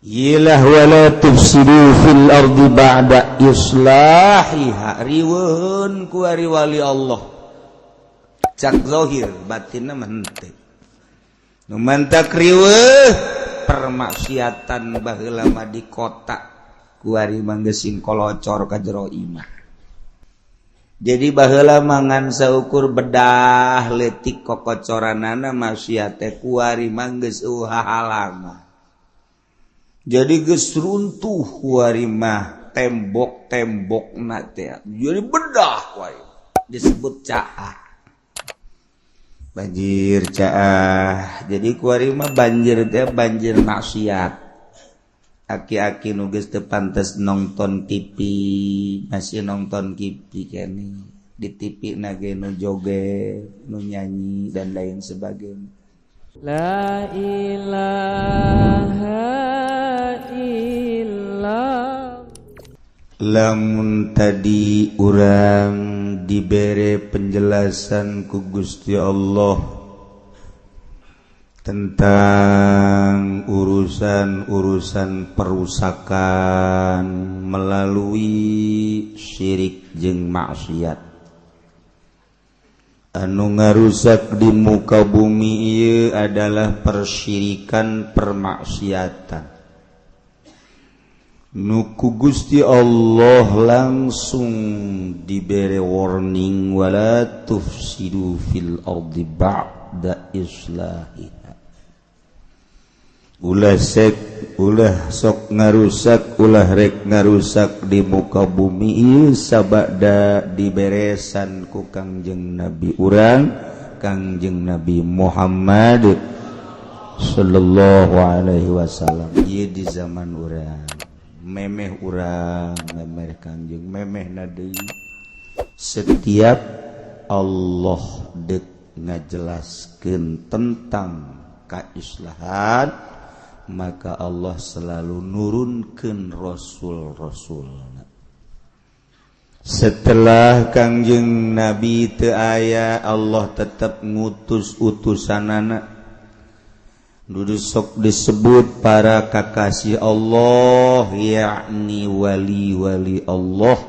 Ilah wala tufsidu fil ardi ba'da islahiha, riweuheun ku ari wali Allah. Cak zahir, batinna mah henteu. Nu mantak riweuh, permaksiatan baheula mah di kota, kuari mah geus kolocor ka jero imah. Jadi baheula mah ngan saukur bedah leutik kokocoranana maksiat teh, kuari mah geus halangan. Jadi geus runtuh kuari mah tembok-tembok na teh, jadi bedah wae, disebut caah, banjir caah. Jadi kuari mah banjir teh banjir maksiat. Aki-aki nu geus teu pantes nonton TV masih nonton TV kene, di TV na ge nu joget, nu nyanyi, dan lain sebagainya. La ilaha illallah. Lamun tadi urang dibere penjelasan ku Gusti Allah tentang urusan-urusan perusakan melalui syirik jeung maksiat anu ngarusak di muka bumi ieu adalah persyirikan, permaksiatan, nu ku Gusti Allah langsung dibere warning, wala tufsidu fil ardi ba'da islahiha, ulah sek, ulah sok ngarusak, ulah rek ngarusak di muka bumi ieu sabada diberesan ku Kangjeng Nabi urang, Kangjeng Nabi Muhammad sallallahu alaihi wasallam. Ieu di zaman urang, memeh urang, memeh Kangjeng, memeh deui. Setiap Allah dek ngajelaskeun tentang kaislahan, maka Allah selalu nurunkan rasul-rasul. Setelah Kangjeng Nabi teu aya, Allah tetap ngutus utusanana. Dudu sok disebut para kakasih Allah, yakni wali-wali Allah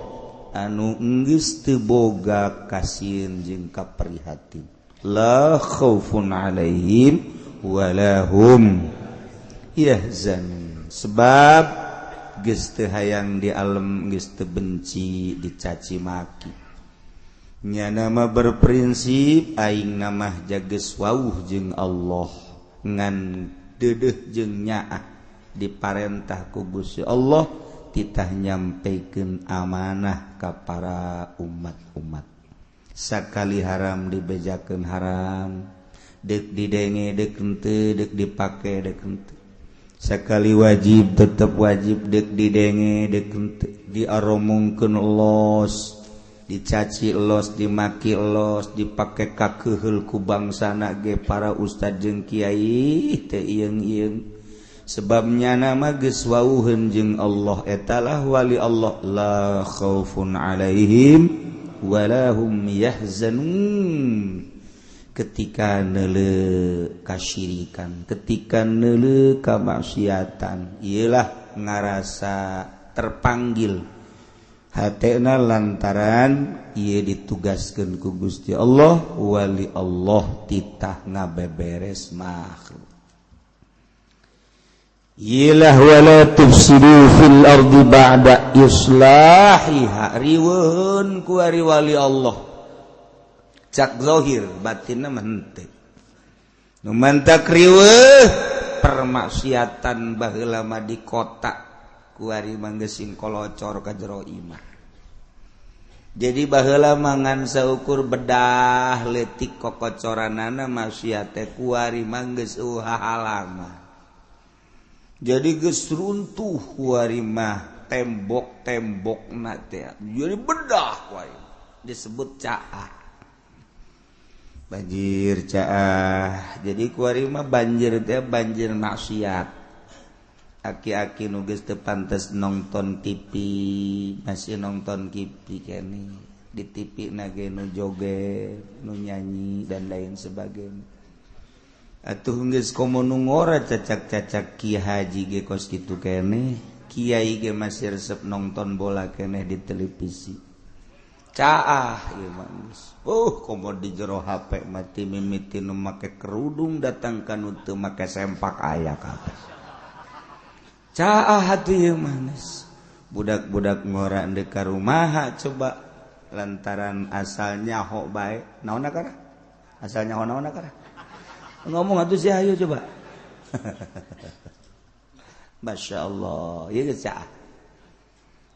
anu geus teu boga kasieun jeung kaprihatin, la khaufun alaihim wala hum yahzanun, sebab geus teu hayang di alam, geus teu benci dicaci maki. Nyana mah berprinsip, aing mah jages wauh jeung Allah, ngan deudeuh jeung nyaah diparentah ku Gusti Allah, titah nyampaikan amanah ka para umat-umat. Sakali haram dibejakeun haram, dek didenge dek henteu, dek dipake dek henteu. Sekali wajib tetap wajib, dek didenge dek henteu. Diaromongkeun los, dicaci los, dimaki los, dipake kakeheul ku bangsana ge, para ustad jeung kiai teu ieung-ieung, sebabnya nama geus wauheun jeung Allah. Etalah wali Allah, la khaufun alaihim wala hum yahzanun. Ketika neuleu kasyirikan, ketika neuleu kamaksiatan, ialah ngarasa terpanggil hatena lantaran ia ditugaskan ku Gusti Allah, wali Allah, titah ngabeberes makhluk. Ilah wala tufsidu fil ardi ba'da islahiha, riweuheun ku ari wali Allah. Cak zahir, batinna mah henteu. Nu mantak riweuh, permaksiatan baheula mah di kota, kuari mah geus kolocor ka jero imah. Jadi baheula mah ngan saukur bedah leutik kokocoranana maksiat teh, kuari mah geus halangan. Jadi geus runtuh kuari mah tembok-tembok na teh, jadi bedah wae, disebut caah, banjir caah. Jadi kuari mah banjir teh banjir maksiat. Aki-aki nu geus teu pantes nonton TV masih nonton TV kene, di TV na ge nu joget, nu nyanyi, dan lain sebagainya. Atuh geus komo nu ngora cacak-cacak ki haji ge kos kitu keneh, kiai ge masih resep nonton bola keneh di televisi. Caah ieu mah geus. Komo di jero HP mati mimiti nu make kerudung datang ka nu teu make sempak aya kabeh. Caah atuh ieu mah geus. Budak-budak ngora deuk ka rumaha coba lantaran asalnya ho bae. Naonna kana? Asalnya ho naonna kana? Ngomong atuh sih ayo coba. Masya Allah, ieu geus caah.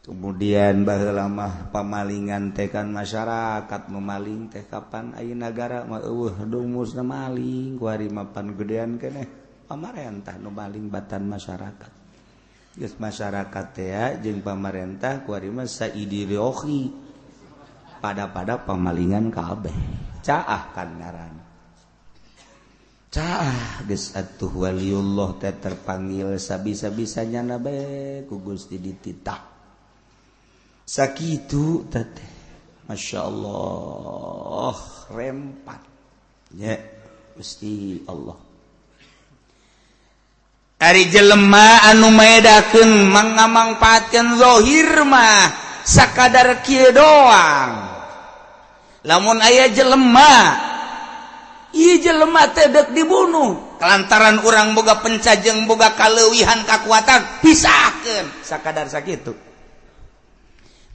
Kemudian baheula mah pamalingan teh kan masyarakat memaling teh kapan aya nagara mah eueuh dumusna maling ku ari mapan gedean keneh pamarentah nu maling batan masyarakat. Geus masyarakat teh jeung pamarentah ku ari mah saidirohi pada-pada pamalingan kabeh. Caah kan ngaranna. Caah geus atuh waliullah teh terpanggil sabisa-bisanya na bae ku Gusti dititah. Sakitu teh Masya Allah rempat ya Gusti Allah. Ari jelema anu maedakeun mangamangpaatkeun zahir mah sakadar kieu doang. Lamun aya jelema ieu jelema teh deuk dibunuh kelantaran urang boga pencajeng boga kaleuwihan kakuatan pisahkeun sakadar sakitu.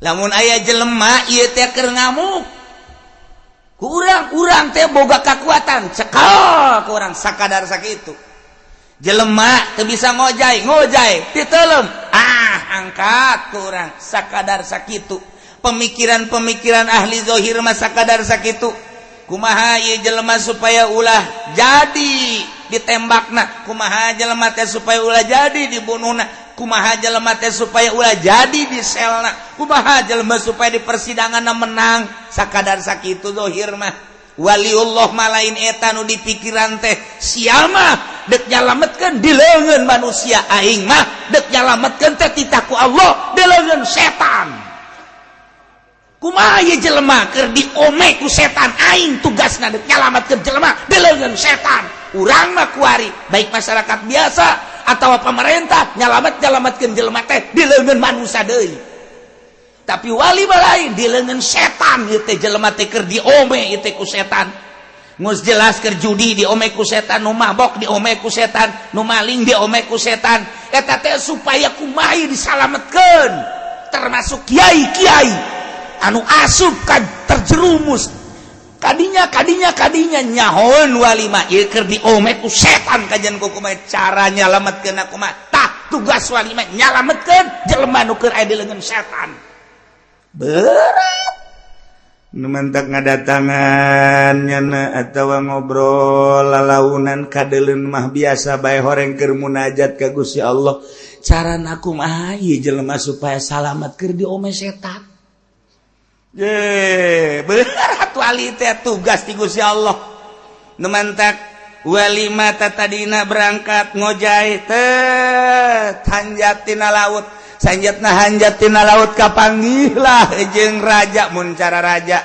Lamun aya jelema ieu teh keur ngamuk ku urang teh boga kakuatan cekal ku urang sakadar sakitu. Jelema teu bisa ngojay ngojay titelem ah angkat ku urang sakadar sakitu. Pemikiran-pemikiran ahli zahir mah sakadar sakitu. Kumaha ieu jelema supaya ulah jadi ditembakna, kumaha jelema teh supaya ulah jadi dibunuhna, kumaha jelema teh supaya ulah jadi diselna, kumaha jelema supaya di persidanganna menang, sakadar sakitu zahir mah. Waliullah mah lain eta nu dipikiran teh, sia mah dek nyalametkeun di leungeun manusia, aing mah dek nyalametkeun teh titah ku Allah di leungeun setan. Kumaha ieu jelema keur diome ku setan, aing tugasna dek nyalametkeun jelema di leungeun setan. Urang mah kuari baik masyarakat biasa atau pemerintah nyalamet-nyalametkeun jelema teh di leungeun manusia deui. Tapi wali mah lain di leungeun setan ieu teh jelema teh keur diome ieu teh ku setan. Geus jelas keur judi diome ku setan, nu mabok diome ku setan, nu maling diome ku setan. Eta teh supaya kumaha disalametkeun, termasuk kiai-kiai anu asup ka terjerumus kadinya kadinya kadinya nyahoeun wali mah ieu keur diome ku setan kajian ku kumaha cara nyalametkeun kumaha. Tah tugas wali mah nyalametkeun jelema nu keur aya di leungeun setan. Berat nu mantak ngadatangan nyana atawa ngobrol lalaunan kadeuleun mah biasa bae horeng keur munajat ka Gusti Allah. Carana kumaha ieu jelema supaya salamet keur diome setan. Ye, berat wali teh tugas ti Gusti Allah. Nu mantak wali mah tadina berangkat ngojay teh hanjat tina laut. Sanjatna hanjat tina laut kapanggihlah jeung raja mun cara raja.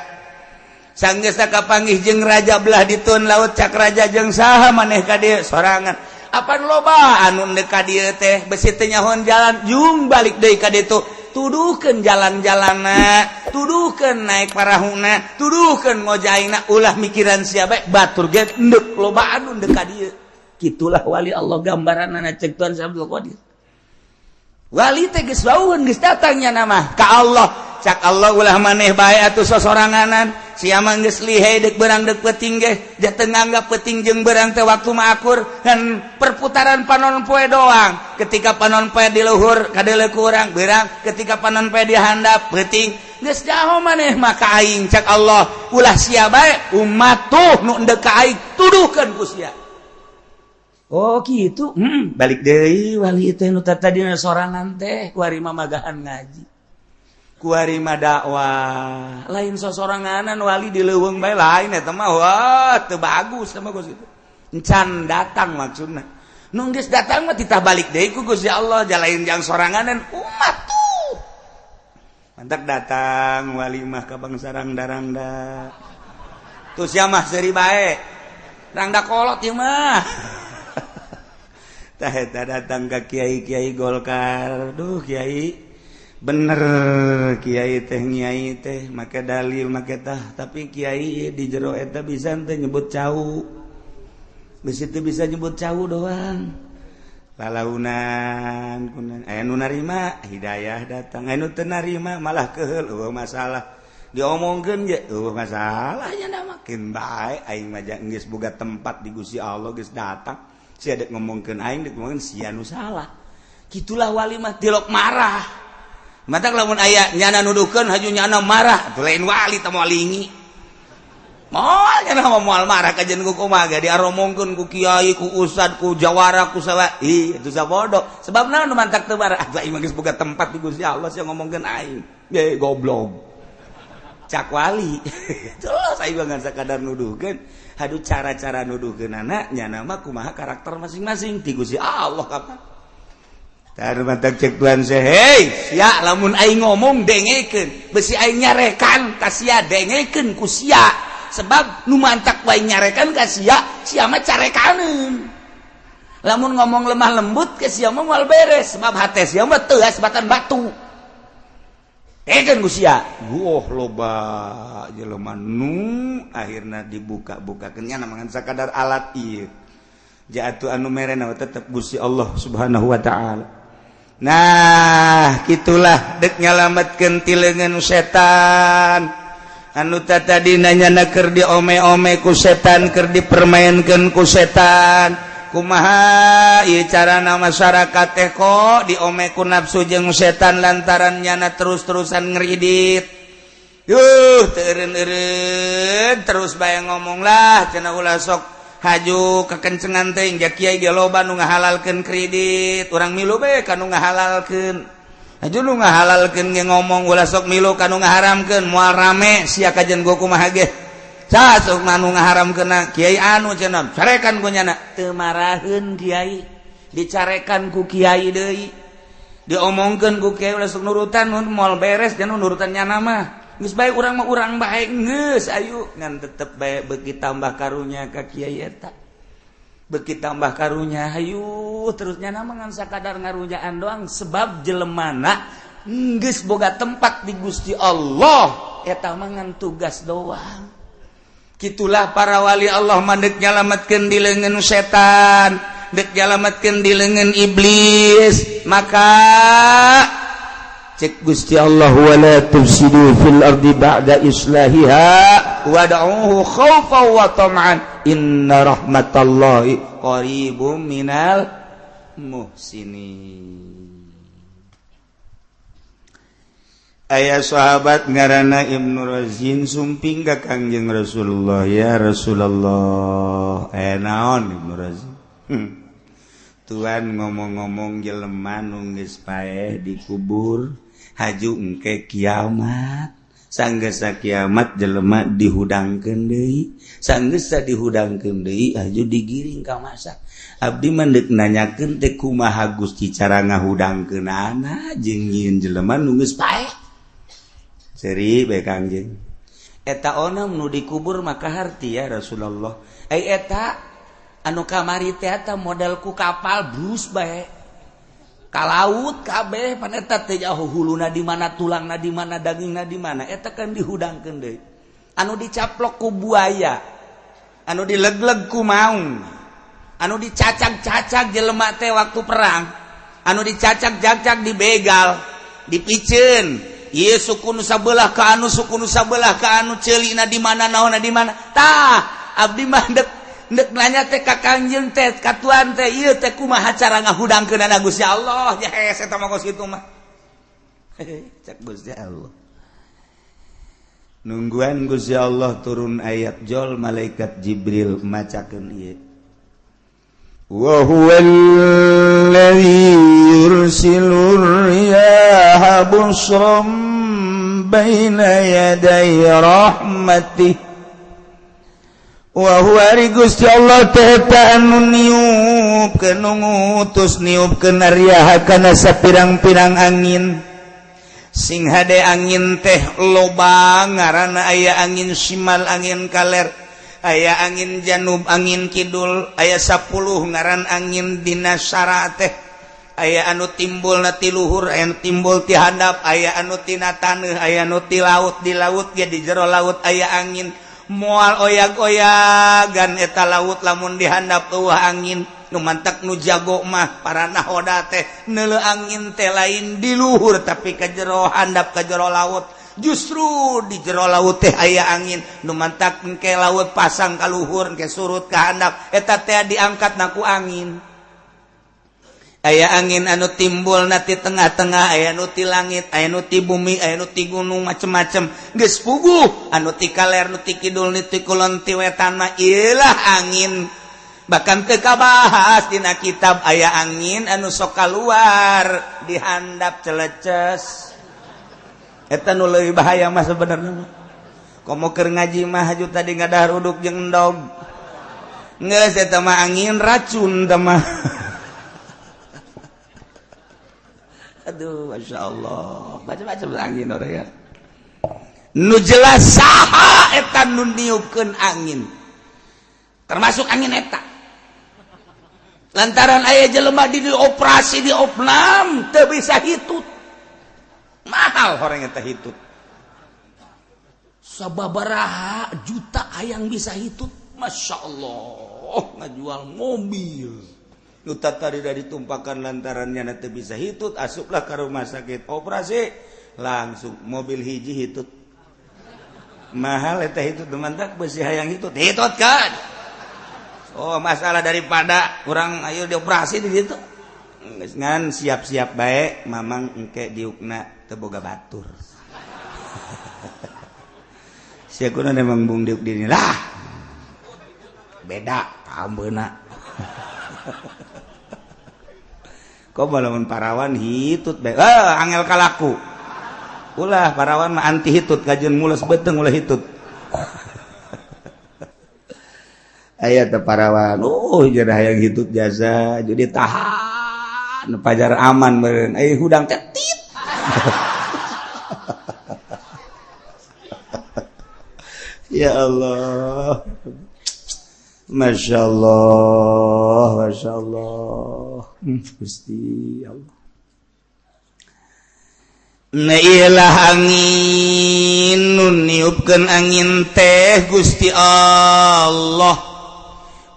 Sanggeusna kapanggih jeung raja belah ditun laut cak raja jeung saha maneh ka dieu sorangan. Apan loba anu deuk ka dieu teh besi teu nyahoan jalan jung balik deui ka ditu. Tuduhkeun jalan-jalanna, tuduhkeun naik parahuna, tuduhkeun ngojaina, ulah mikiran sia bae batur ge endek loba anu deuk ka dieu. Kitulah wali Allah gambaranna cek Tuan Abdul Qadir. Wali teh geus wauheun geus datangnya nama ka Allah. Cak Allah ulah maneh bae atuh sosoranganan. Sia mah geus lihai deuk beurang deuk peuting ge, ja teu nganggap peuting jeung beurang teh waktu mah akur dan perputaran panon poe doang. Ketika panon poe di luhur kadeuleu ku urang beurang, ketika panon poe di handap peuting. Geus jaho maneh mah ka aing cak Allah, ulah sia bae umat tuh nu endek ka aing tuduhkeun ku sia. Oh gitu, balik deui wali teh nu tadina sorangan teh kuari mah magahan ngaji. Kuari mah dakwah. Lain sosoranganan wali di leuweung bae lain eta mah wah teu bagus sama Gus itu. Encan datang maksudna. Nu geus datang mah titah balik deui ku Gusti Allah jalain jang soranganan umat tuh. Mantak datang wali mah ka bangsa rangda-rangda. Tuh sia mah seuri bae. Rangda kolot ieu mah. Tah eta datang ka kiai-kiai Golkar. Duh kiai, bener kiai teh, nyai teh make dalil make tah, tapi kiai di jero eta bisa teh nyebut cau. Bisi teu bisa nyebut cau doang. Lalaunan kunan aya nu narima hidayah datang, aya nu teu narima malah keheul, eueuh masalah. Diomongkeun ge eueuh masalahnya, da makin bae aing mah geus boga tempat di Gusti Allah, geus datang. Sia dek ngomongkeun aing, dek ngomongkeun sia nu salah. Gitulah wali mah, tilok marah. Matak lamun aya nyana nuduhkeun haju nyana marah, atuh lain wali teh, moal lingi. Moal nyana mah, moal marah kajen ku kumaha ge diaromongkeun ku kiai, ku ustad, ku jawara, ku sawa. Ih, itu sabodo. Sebab naon nu mantak teu marah? Atuh aing mah geus boga tempat di Gusti Allah, sia ngomongkeun aing. Ye goblok. Cak wali. Terus aing mah sakadar nuduhkeun. Aduh, cara-cara nuduhkeun anak nyana mah kumaha karakter masing-masing ti Gusti Allah kapan. Tar mantak cek Tuhan saya, hei, sia lamun aing ngomong dengekeun, besi aing nyarekan ka sia, dengekeun ku sia. Sebab nu mantak wae nyarekan ka sia, sia mah carekaneun. Lamun ngomong lemah lembut ke sia mah moal beres, sebab hate sia mah teuas batan batu. Dengekeun ku sia. Wah, loba jelema nu akhirna dibuka-bukakeun nya ngan sakadar alat ieu. Jatuh anu merena tetep Gusti Allah Subhanahu wa taala. Nah, gitulah dek nyalametkeun ti leungeun setan. Anu tadi nanya keur diome-ome ku setan, keur dipermainkeun ku setan. Kumaha ieu carana masyarakat teh kok diome ku nafsu jeung setan lantaran nyana terus-terusan ngeridit. Yuh, teu eureun-eureun terus bae ngomong lah cenah, ulah sok haju kekencengan teh, ja kiai ge loba nu ngahalalkeun kredit, urang milu bae ka nu ngahalalkeun. Haju nu ngahalalkeun ge ngomong ulah sok milu ka nu ngaharamkeun, moal rame sia kajen go kumaha ge. Sok nu ngaharamkeun kiai anu cenah, carekan ku nyana, teu maraheun kiai, dicarekan ku kiai deui, diomongkeun ku kiai ulah sok nurutan, moal beres jangan nurutan nyana mah. Geus bae urang mah, urang bae geus ayu ngan tetep bae beuki tambah karunya ka kiai eta. Beuki tambah karunya, hayu terus nyana mah ngan sakadar ngarujaan doang, sebab jelemana geus boga tempat di Gusti Allah, eta mah ngan tugas doang. Gitulah para wali Allah mah dek nyalametkeun di leungeun setan, dek nyalametkeun di leungeun iblis. Maka cek Gusti Allah, wala tufsidu fil ardi ba'da islahiha wad'uhu khaufan wa tam'an inna rahmatallahi qaribum minal muhsinin. Aya sahabat ngaranna Ibnu Razin sumping ka Kangjeng Rasulullah, ya Rasulullah. Eh, naon Ibnu Razin? Tuan ngomong-ngomong jelema nu geus paeh dikubur haju engke kiamat, sanggesa kiamat jelema dihudangkeun deui, sanggesa dihudangkeun deui haju digiring ka masa. Abdi mah deuk nanyakeun teh kumaha Gusti cara ngahudangkeunana jeung nyieun jelema nu geus paeh. Seuri bae Kangjeng, eta onam nu dikubur maka harti ya Rasulullah. Ai eta anu kamari teh eta model ku kapal brus bae ka laut kabeh, pan eta teh jauh huluna di mana, tulangna di mana, dagingna di mana. Eta kan dihudangkeun deui. Anu dicaplok ku buaya, anu dilegleg ku maung, anu dicacag-cacag jelema teh waktu perang, anu dicacag-cacag, dibegal, dipiceun ieu suku nu sabelah ka anu suku nu sabelah ka anu, ceulina di mana, naonna di mana. Tah, abdi mah dek dek nanya teh ka Kangjeng teh, ka tuan teh, ieu teh kumaha cara ngahudangkeunana Gusti Allah? Ya hese eta mah, kos kitu mah. Cek Gusti Allah, nungguan Gusti Allah turun ayat jol malaikat Jibril macakeun ieu, wa huwa alladhi yursilu riyaha busran baina yaday rahmatih. Wa huwa, ari Gusti Allah teh eta anu niupkeun, nu ngutus niupkeun riyaha kana sapirang-pirang angin. Sing hade angin teh loba ngaranna, aya angin simal, angin kaler. Aya angin janub, angin kidul, aya 10 ngaran angin dina syara teh. Aya anu timbul na ti luhur, aya anu timbul ti handap, aya anu tina taneuh, aya anu ti laut. Di laut ge, di jero laut aya angin. Moal oyag-oyagan eta laut lamun dihandap eueuh angin. Nu mantak nu jago mah para nahoda teh neuleu angin teh lain di luhur, tapi ka jero handap, ka jero laut. Justru di jero laut teh aya angin. Nu mantak engke laut pasang ka luhur, engke surut ka handap, eta teh diangkat na ku angin. Aya angin anu timbul na ti tengah-tengah, aya nu ti langit, aya nu ti bumi, aya nu ti gunung, macem-macem. Geus puguh anu ti kaler, nu ti kidul, nu ti kulon, ti wetan mah ieulah angin. Bahkan teu kabahas dina kitab aya angin anu sok kaluar dihandap celeces. Eta nu leuwih bahaya mah sebenarnya. Komo keur ngaji mah haju tadi ngadahar uduk jeung endog. Geus eta mah angin racun teh mah. Aduh, masya Allah, macam-macam angin orang ya. Nu jelas saha eta nu niupkeun angin, termasuk angin eta. Lantaran aya jelema di dioperasi, diopnam, teu bisa hitut. Mahal orang eta hitut. Sababaraha juta hayang bisa hitut. Masya Allah, ngajual mobil. Nu tadi dari ditumpakan lantarannya nanti bisa hitut, asuplah ke rumah sakit, operasi, langsung mobil hiji hitut. Mahal eta hitut, mantak besi hayang hitut, hitut kan. Oh, masalah daripada kurang ayo dioperasi di situ. Ngan siap-siap baik, mamang engke diukna teu boga batur. Sia kunaon emang bung diuk dini lah. Beda tambeuna. Kok lamun parawan hitut bae. Ah, angel kalaku. Ulah parawan mah anti hitut, kajeun mules beuteung ulah hitut. Aya teh parawan, oh jadi hayang hitut jasa, jadi tahan pajar aman meureun. Eh hudang teh tit. Ya Allah. Masya Allah, Masya Allah, Gusti Allah. Nailah angin nu niupkeun angin teh Gusti Allah.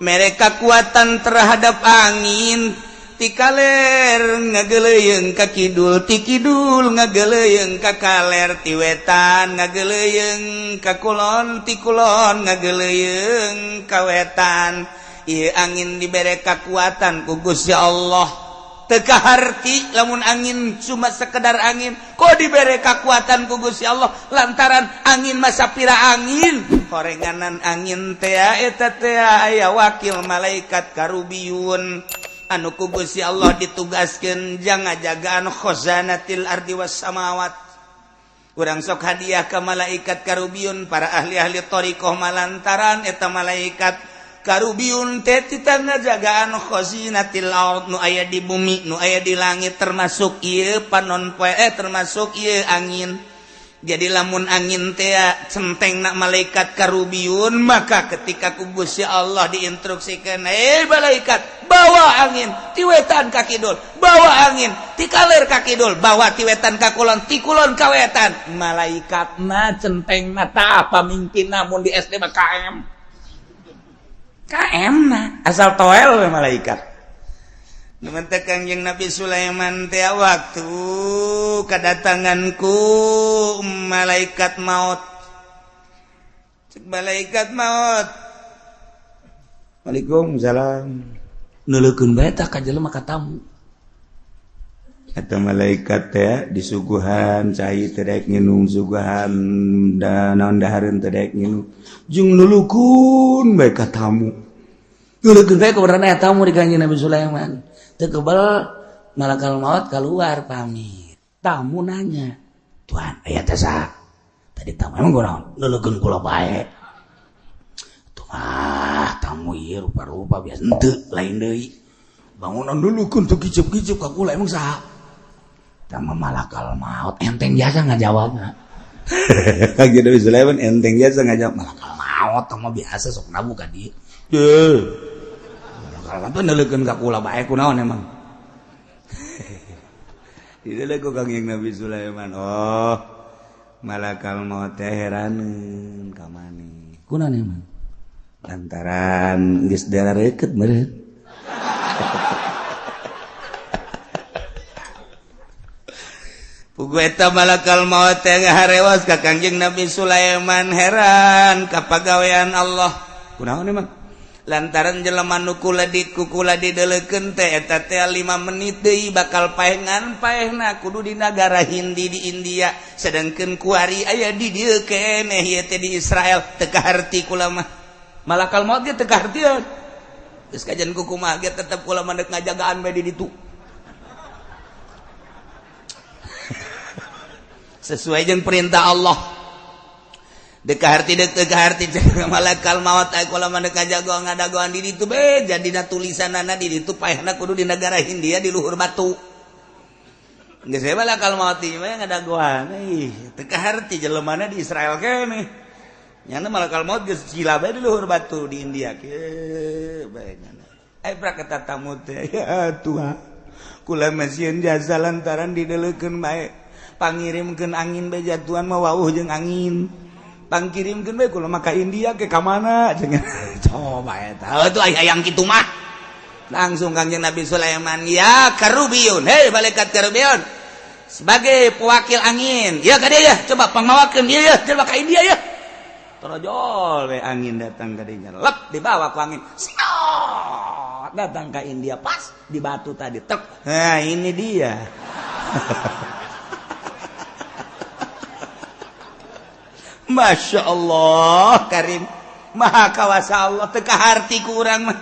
Mereka kekuatan terhadap angin ti kaler ngageleuyeung ka kidul, ti kidul ngageleuyeung ka kaler, ti wetan ngageleuyeung ka kulon, ti kulon ngageleuyeung ka wetan. Ieu angin dibere kakuatan ku Gusti Allah. Teu kaharti lamun angin cuma sekedar angin, kok dibere kakuatan ku Gusti Allah lantaran angin masa pira angin. Horenganan angin teh eta teh aya wakil malaikat karubiyun anu ku Gusti Allah ditugaskeun jang ngajagaan khazanatil ardi was samawat. Urang sok hadiah ka malaikat karubiyun para ahli-ahli thariqah malantaran eta malaikat karubiyun teh tita ngajagaan khazinatil ard nu aya di bumi, nu aya di langit, termasuk ieu panon poe, termasuk ieu angin. Jadi lamun angin teh centengna malaikat karubiyun, maka ketika ku Gusti Allah diinstruksikeun, malaikat bawa angin ti wetan ka kidul, bawa angin ti kaler ka kidul, bawa ti wetan ka kulon, ti kulon ka wetan. Malaikatna centengna tah pamimpinna mun di SD mah KM. KM na asal toel we malaikat. Numantak Kangjeng Nabi Sulaiman teh waktu kedatanganku malaikat maut. Cek malaikat maut. Waalaikumsalam. Neuleukeun bae tah ka jelema ka tamu. Eta malaikat teh disuguhan cai teu daek nginum, suguhan da naon dahareun teu daek nginum. Jeung neuleukeun bae ka tamu. Neuleukeun bae kebenaran eta tamu di Kangjeng Nabi Sulaiman. Teu kebel malakal maut keluar pamit. Tamu nanya, "Tuan, aya teh saha?" Tadi tamu emang kunaon? Neuleukeun kula bae. Tuh ah, tamu ieu rupa-rupa biasa henteu, lain deui. Bangunan neuleukeun teu kicep-kicep ka kula emang saha? Tamu malakal maut enteng jasa ngajawabna. Kangjeng Nabi Sulaiman enteng jasa ngajawab malakal maut. Maot mah biasa sok nabu ka dieu. Ye. Kalau teh neuleukeun ka kula bae kunaon emang. Dideuleu ku Kangjeng Nabi Sulaiman. Oh, malakal maut teh heraneun ka maneh. Kunaon emang? Lantaran geus darareukeut meureun. Pugu eta malakal maut teh ngaharewas ka Kangjeng Nabi Sulaiman heran ka pagawean Allah. Kunaon emang? Lantaran jelema nu kula dikukula dideleukeun teh eta teh 5 menit deui bakal paengan paehna kudu di nagara Hindi di India sedangkeun kuari aya di dieu keneh ieu teh di Israel teu kaharti kula mah. Malakal maut ge teu kahartieun. Geus kajian kukumaha ge tetep kula mah deuk ngajagaan bae di ditu. Sesuai jeung perintah Allah. Dek harti dek teu kaharti malakal maut aya kula mah deuk ngajagoan ngadagoan di ditu be jadina tulisanana di ditu paehna kudu di negara Hindia di luhur batu. Geus we malakal maut ieu mah ngadagoan ih teu kaharti jelemana di Israel keneh. Nyana malakal maut geus cila bae di luhur batu di India kieu bae nyana. Ai praketa tamu teh ya Tuhan kula mah sieun jasa lantaran dideleukeun bae. Pangirimkeun angin bae jatuhan mah wauh jeung angin. Pangkirimkeun bae kula mah ka India ke ka mana cenah. Coba eta. Heuh tuh aya hayang kitu mah. Langsung Kangjeng Nabi Sulaiman, ya Karubiyun, hei malaikat Karubiyun. Sebagai pewakil angin, ya ka dieu ya, coba pangmawakeun ieu ya, coba ka India ya. Torojol we angin datang ka dinya. Lep dibawa ku angin. Siot, datang ka India pas di batu tadi. Tek. Nah, ini dia. Masya Allah Karim Maha kawasa Allah teu kaharti ku urang mah.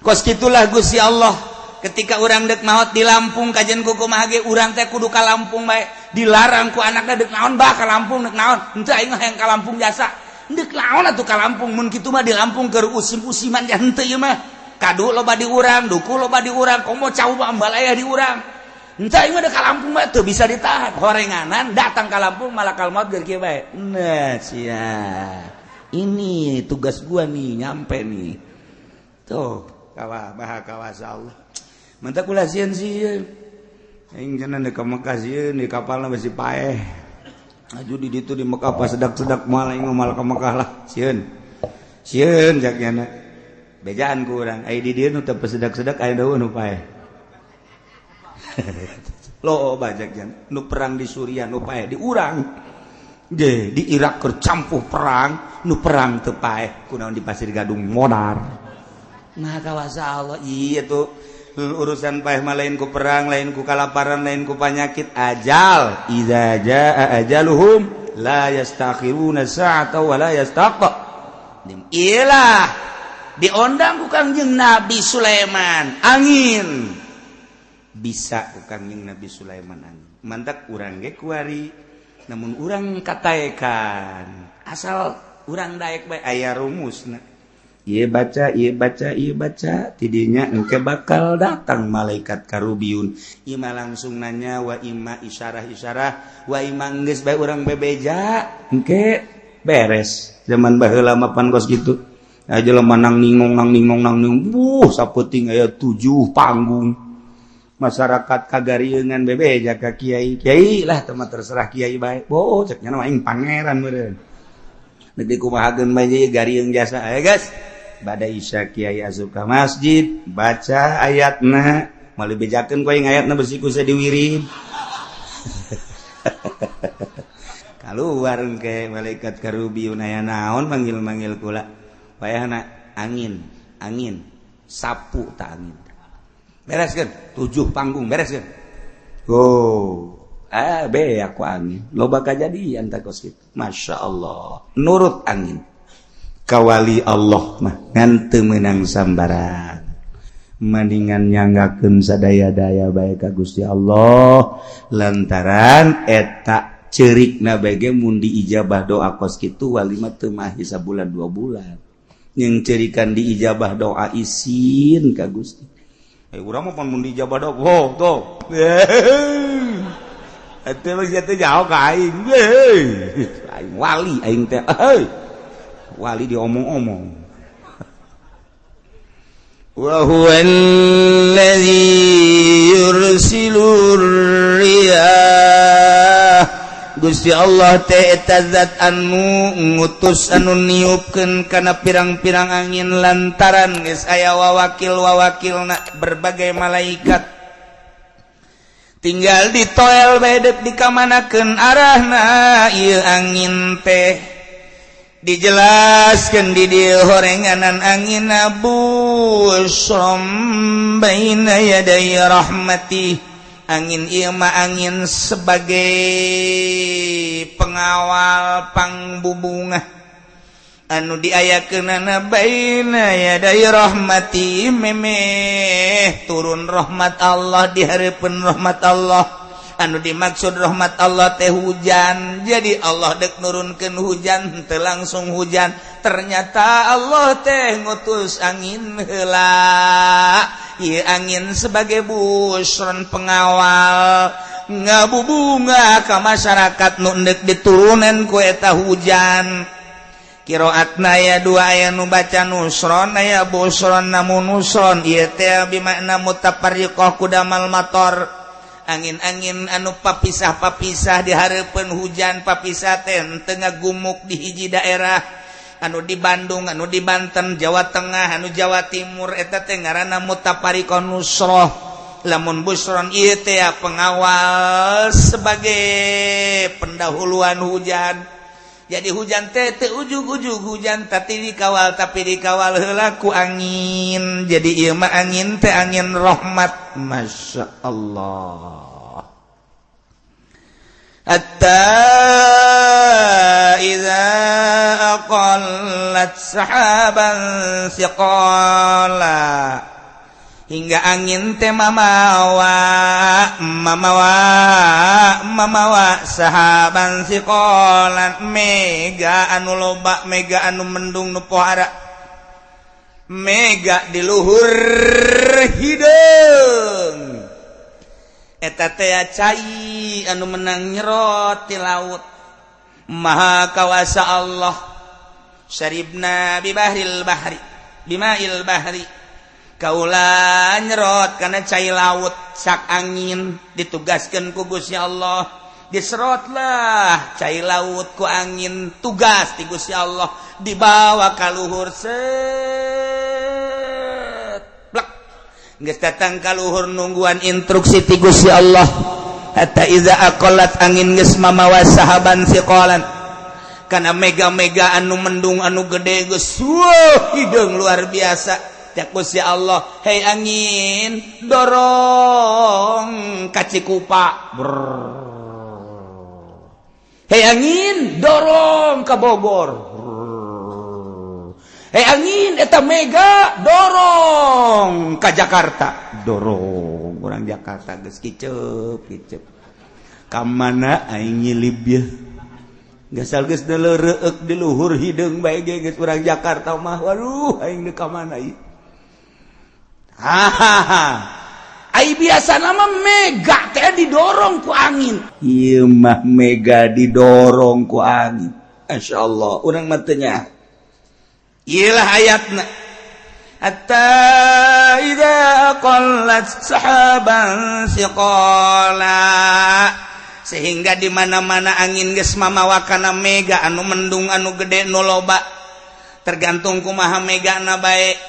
Kos kitulah Gusti Allah ketika urang dek maot di Lampung kajian kumaha ge urang teh kudu ka Lampung bae dilarang ku anakna dek naon bah ka Lampung dek naon henteu aing mah hayang ka Lampung jasa dek naon atuh ka Lampung mun kitu mah di Lampung keur usim-usiman ja henteu ieu mah kadu loba di urang duku loba di urang komo cau mah ambalaya di urang. Entah ini ada ka Lampung mah teu bisa ditahan. Horenganan datang ka Lampung malakal maut geur kieu bae. Nah, sia. Ini tugas gua nih nyampe nih. Tuh, kawa maha kawasa Allah. Mantak kula sieun sieun. Aing cenah deuk ka Mekah sieun di kapalna besi paeh. Aju di ditu di Mekah pas sedak-sedak moal aing mah moal ka Mekah lah sieun. Sieun jak nyana. Bejaan ku urang ai di dieu nu teu sedak-sedak aya deui nu paeh. Lo bajak jan nu perang di Suriah nu paeh di urang je di Irak keur campuh perang nu perang teu paeh kunaon di Pasir Gadung modar. Maha kawasa Allah ieu tuh urusan paeh mah lain ku perang lain ku kalaparan lain ku panyakit ajal iza jaa ajaluhum la yastakhiruna sa'ata wa la yastaqdim. Ilah diondang ku Kangjeng Nabi Sulaiman angin bisa ku Kangjeng Nabi Sulaiman angin. Mantak urang ge kuari namun urang kataekan asal urang daek bae aya rumusna. Ieu baca ieu baca ieu baca tidinya engke bakal datang malaikat Karubiyun. Ima langsung nanya wa ima isyarah-isyarah wa ima geus bae urang bebeja engke beres. Zaman baheula mah pan kos kitu. Aya jelema nang ningong nang ningong nang ningong buh sapeuting aya 7 panggung. Masyarakat kagariungan bebeja ka kiai. Kiai lah teu mah terserah kiai bae. Boh cek nya mah aing pangeran meureun. Deuk dikumahakeun bae ieu gariung jasa. Ayo guys. Bada isya kiai asup ka masjid, baca ayatna, moal dibejakeun ku aing ayatna besi ku diwirid. Kaluar engke malaikat Karubiyun aya naon manggil-manggil kula. Wayahna angin, angin, sapu ta angin. Bereskeun 7 panggung bereskeun. Oh, be aku angin. Loba kajadian ta kos kitu. Masya Allah. Nurut angin. Kawali Allah mah ngan teu meunang sambarang. Mendingan nyanggakeun sadaya-daya bae ka Gusti Allah lantaran eta ceurikna bae ge mun diijabah doa kos kitu wali mah teu mahi sabulan 2 bulan. Jeung ceurikan diijabah doa isin ka Gusti. Urang mah pan mun diijabah doa, oh tuh. Eta mah sia teh jauh ka aing. Aing wali aing teh. Heuh. Wali diomong-omong. Wa huwa alladzi yursilur riyah. Gusti Allah teh eta zat anu ngutus anu niupkeun kana pirang-pirang angin lantaran geus aya wawakil-wawakilna berbagai malaikat, tinggal ditoel bae dek dikamanakeun arahna ieu angin teh. Dijelaskan di dieu horenganan angin busyron baina yaday rahmati. Angin ieu mah angin sebagai pengawal pangbubungah anu diayakeunana baina yaday rahmati, memeh turun rahmat Allah, di hareupeun rahmat Allah. Anu dimaksud rahmat Allah teh hujan. Jadi Allah dek nurunkeun hujan teu langsung hujan, ternyata Allah teh ngutus angin heula. Ieu angin sebagai busron pengawal ngabubunga ka masyarakat nu endek diturunan ku eta hujan. Kiroatna aya dua, aya nu baca nusron, aya busron. Namun nusron ieu teh bimakna mutafarriqah kudamal mator, angin-angin anu papisah-papisah di hareupeun hujan. Papisah teh teu ngagumuk di hiji daerah, anu di Bandung, anu di Banten, Jawa Tengah, anu Jawa Timur, eta teh ngaranna mutafariqah nusroh. Lamun busron ieu teh pengawal sebagai pendahuluan hujan. Jadi hujan teh teu ujug-ujug hujan, tapi dikawal, tapi dikawal heula ku angin. Jadi ieu mah angin teh angin rahmat. Masya Allah. Hatta idza aqallat sahaban siqala, hingga angin teh mamawa mamawa mamawa sahaban siqalan, mega anu loba, mega anu mendung nu pohara, mega di luhur hideung eta teh cai anu menang nyerot ti laut. Maha kawasa Allah. Syaribna bibahril bahri bimail bahri, kaula nyerot karena cai laut. Sak angin ditugaskan ku Gusti Allah, diserotlah cai laut ku angin, tugas ti Gusti Allah dibawa ka luhur, set blek geus datang ka luhur, nungguan instruksi ti Gusti Allah. Hatta iza aqallat, angin geus mamawa sahaban siqalan kana mega-mega anu mendung anu gede, geus wuh hideung luar biasa. Cak Gusti Allah, "Hei angin, dorong ka Cikupa. Hei angin, dorong ka Bogor. Hei angin, eta mega dorong ka Jakarta." Dorong orang Jakarta geus kicep kicep, ka mana aing nyilib ye? Gasal geus reueuk di luhur hideung bae ge geus urang Jakarta mah. Waduh, aing deuk ka mana ieu? Hahaha. Ai biasa nama mega teh didorong ku angin. Ieu mah mega didorong ku angin. Insyaallah urang mah teu nya. Ieu lah ayatna. Hatta idza aqallat sahaban siqala, sehingga di mana-mana angin geus mamawa kana mega anu mendung anu gede nu loba, tergantung kumaha megana bae,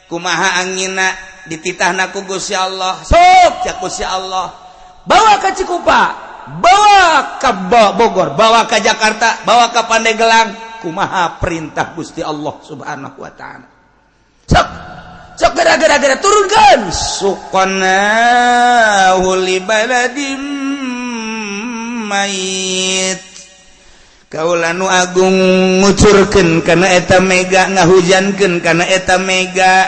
kumaha anginna, dititahna ku Gusti Allah. Sok, cak Gusti Allah, bawa ke Cikupa, bawa ke Bogor, bawa ke Jakarta, bawa ke Pandeglang. Kumaha perintah Gusti Allah Subhanahu wa taala. Sok sok, gara-gara turunkan. Suqnahu li baladim mayit, kaula nu agung ngucurkeun kana eta mega, ngahujankeun kana eta mega,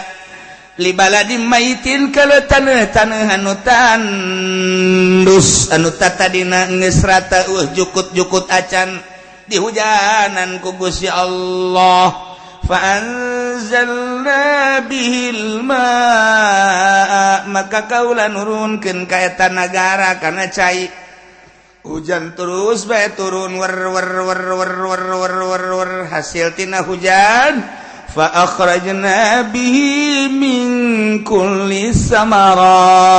li baladim maitin, kalau tanah-tanah anu tandus, anu tatadina geus rata jukut-jukut acan, dihujanan ku Gusti Allah. Fa anzalna bihil ma'a, maka kaula nurunkeun ka eta nagara kana cai. Hujan terus bae turun, wer wer wer wer wer wer wer wer. Hasil tina hujan, fa akhrajna bihi min kulli samarat,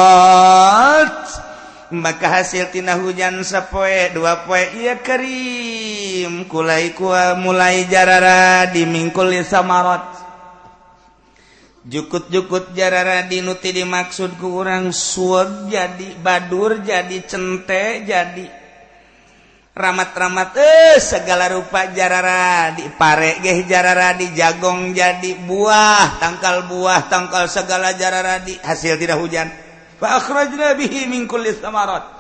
maka hasil tina hujan sapoe dua poe ieu karim kulai kua mulai jarara di min kulli samarat, jukut-jukut jarara dinuti dimaksud ku urang sueg jadi badur jadi cente jadi ramat-ramat, segala rupa jarara di pare geh jarara di jagong jadi buah tangkal segala jarara di hasil tidak hujan. Fa akhrajna bihi min kulli samarat.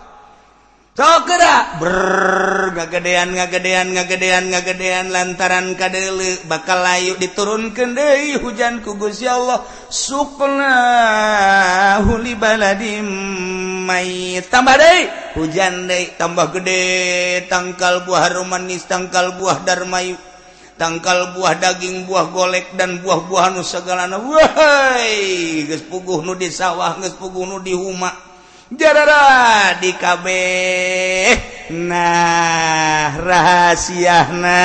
Sok geura ber ngagedean ngagedean ngagedean ngagedean lantaran kadeuleu bakal layu diturunkeun deui hujan ku Gusti Allah. Suqnahu li baladim mayit, tambah deui hujan deui, tambah gede tangkal buah harum manis, tangkal buah darmayu, tangkal buah daging, buah golek dan buah-buahan nu sagalana. Wahai, geus puguh nu di sawah, geus puguh nu di huma, jarara di kabeh. Nah, rahasiana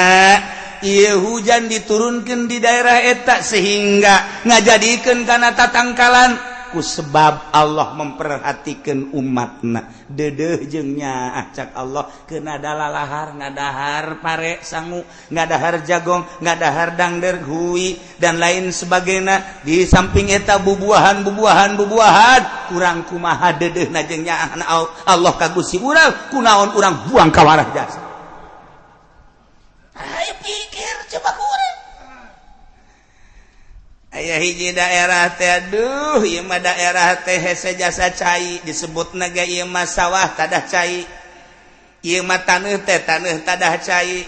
ieu hujan diturunkan di daerah eta sehingga ngajadikeun kana tatangkalan ku sebab Allah memperhatikan umatna. Dedeh jeung nyaah cak Allah keuna dalalahar, ngadahar pare sangu, ngadahar jagong, ngadahar dangder hui dan lain sebagainya. Di samping eta bubuahan bubuahan bubuahan, kurang kumaha dedehna jeung nyaahna Allah ka Gusti urang, kunaon urang buang ka warah jasa. Ayo pikir coba ku urang. Aya hiji daerah teh, aduh ieu mah daerah teh hese jasa cai, disebutna ge ieu mah sawah tadah cai, ieu mah taneuh teh taneuh tadah cai.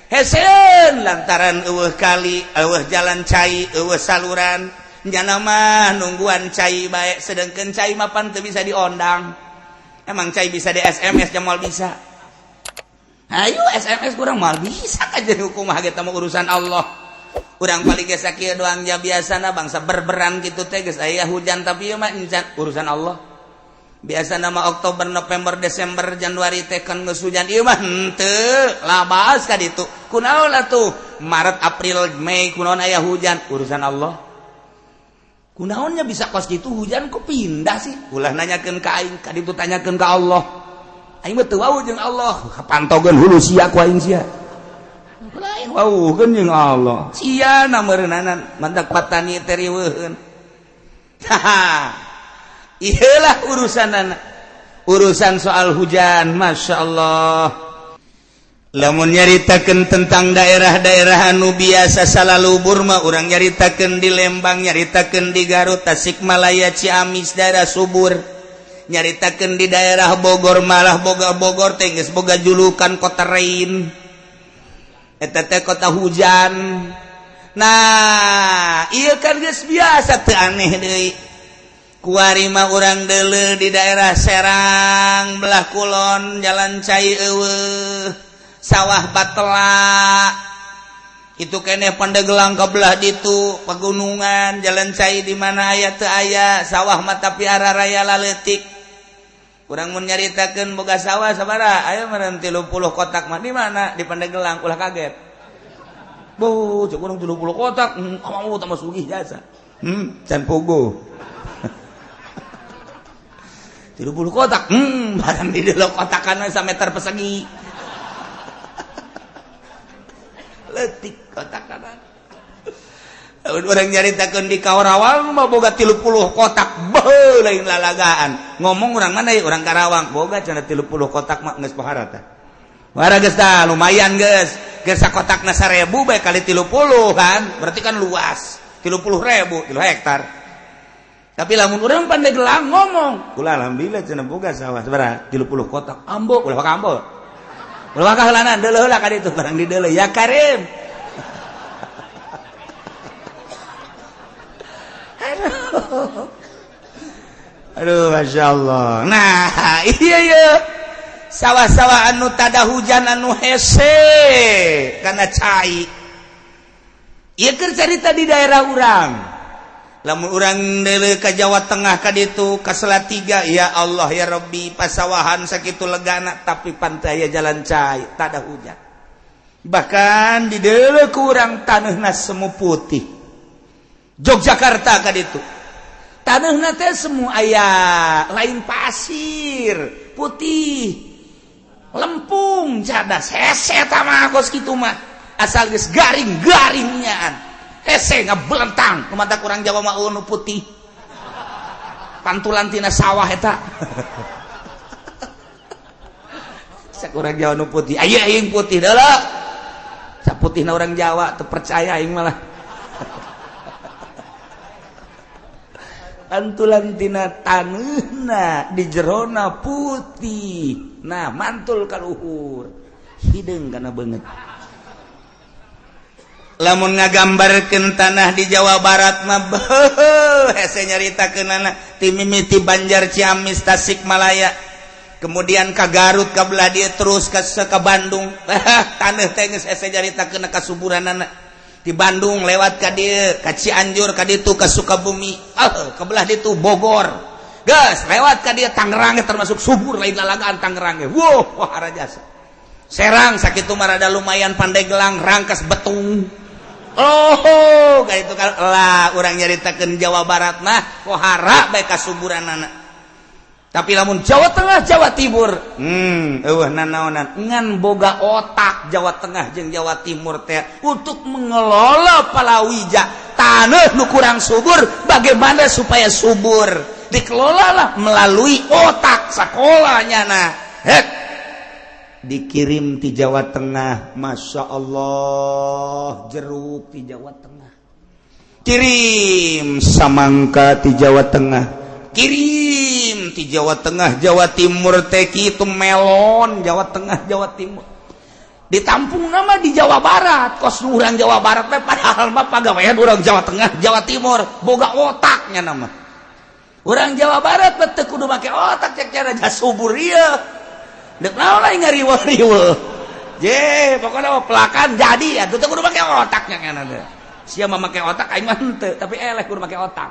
Heseun lantaran eueuh kali, eueuh jalan cai, eueuh saluran, nyana mah nungguan cai bae, sedengkeun cai mah pan teu bisa diondang. Emang cai bisa di SMS? Moal bisa. Ayo SMS kurang moal bisa ka jadi hukum mah mah urusan Allah. Urang paling geus sakieu doang ja, biasana bangsa berberan gitu teh geus aya hujan, tapi ieu mah encan, urusan Allah. Biasa nama Oktober, November, Desember, Januari teh kan geus hujan, ieu mah henteu labas ka ditu. Kunaon atuh Maret, April, Mei kunaon aya hujan? Urusan Allah. Kunaonnya bisa kos gitu hujan kok pindah sih? Ulah nanyakeun ka aing, ka ditu tanyakeun ka Allah. Aing mah teu wawuh jeung Allah, pantogeun hulu sia ku aing sia. Lain wawuhkeun jeung Allah. Sia na meureunanan mantak patani teh riweuheun. Haha. Iyalah urusanana. Urusan soal hujan, Masya Allah. Lamun nyaritakeun tentang daerah-daerah anu biasa salalubur mah urang nyaritakeun di Lembang, nyaritakeun di Garut, Tasikmalaya, Ciamis, daerah subur. Nyaritakeun di daerah Bogor, malah boga Bogor teh geus boga julukan kota rain. Eta teh kota hujan. Nah, ieu kan geus biasa, teu aneh deui. Kuari mah urang deuleu di daerah Serang belah kulon, jalan cai eueuh, sawah batela itu keneh. Pandeglang ke belah ditu pegunungan, jalan cai di mana aya teu aya, sawah mah tapi arah raya laletik. Urang mun nyaritakeun boga sawah sabaraha, aya meureun 30 kotak mah. Di mana? Di Pandeglang. Ulah kaget. Bu, cek urang 30 kotak, kamu tambah sugih jasa. Can pogo. 30 kotak, barang di dalam kotakan meter persegi. Letik kotakan. Orang nyaritakeun di Karawang mah boga 30 kotak, beuh lain lalagaan. Ngomong orang mana ya? Orang Karawang boga cenah 30 kotak mah geus pohara tah. Pohara geus tah, lumayan geus. Geus sakotakna 1000 bae kali 30 kan, berarti kan luas. 30.000, 3 hektar. Tapi lamun urang Pandeglang ngomong, kula alhamdulillah cenah boga sawah sabaraha? 30 kotak. Ambo, ulah waka ambo. Ulah waka heulanan, deuleuh heula ka ditu barang di deuleuh ya Karim. Aduh. Aduh, Masya Allah. Nah, iya iya. Sawah-sawah anu tada hujan anu hese karena cai. Ieu keur carita di daerah urang. Lamun urang deuleu ka Jawa Tengah ka ditu ka Salatiga, ya Allah ya Rabbi, pasawahan sakitu legana tapi pantai aya jalan cai, tak ada hujan. Bahkan di deuleu ku urang taneuhna semu putih. Yogyakarta ka ditu. Taneuhna teh semu aya lain pasir, putih. Lempung cadas hese eta mah kos kitu mah. Asal geus garing-garingnyaan. Hese ngabelentang kumata kurang Jawa mah nu putih pantulan tina sawah eta. Sakurang Jawa nu putih aya aing putih deuleu saputihna urang Jawa teu percaya aing malah. Pantulan tina taneuhna di jerona putih, nah mantul ka luhur hideung kana beungeut. Lamun ngagambarkeun tanah di Jawa Barat mah beuh hese nyaritakeunana ti mimiti Banjar, Ciamis, Tasikmalaya, kemudian ka Garut, ka belah dieu terus ka Bandung. Taneuh teh geus hese nyaritakeun kasuburanana. Di Bandung lewat ka dieu, ka Cianjur, ka ditu ka Sukabumi, ka belah ditu Bogor. Geus lewat ka dieu Tangerang termasuk subur lain lalagaan Tangerang ge. Wuh, wah rajasa. Serang sakitu mah rada lumayan Pandeglang, Rangkas Betung. Oh, kayak itu kan lah orang nyaritakeun Jawa Barat mah kohara bae kasuburanana. Tapi lamun Jawa Tengah, Jawa Timur, eueuh nanaonan ngan boga otak Jawa Tengah jeung Jawa Timur teh untuk mengelola palawija taneuh nu kurang subur, bagaimana supaya subur? Dikelolalah melalui otak sakolanya nah. Hek dikirim di Jawa Tengah, Masya Allah, jeruk di Jawa Tengah, kirim samangka di Jawa Tengah, kirim di Jawa Tengah, Jawa Timur teh kitu melon Jawa Tengah, Jawa Timur, ditampung nama di Jawa Barat, kos urang Jawa Barat teh padahal mah pagawean urang Jawa Tengah, Jawa Timur, boga otaknya nama. Urang Jawa Barat mah teu kudu make otak cek cara subur ieu. Dek naon lain ngariweuh-riweuh. Je, pokoknya mah pelakan jadi atuh teu kudu make otaknya kan teh. Sia mah make otak aing mah henteu, tapi eleh kudu make otak.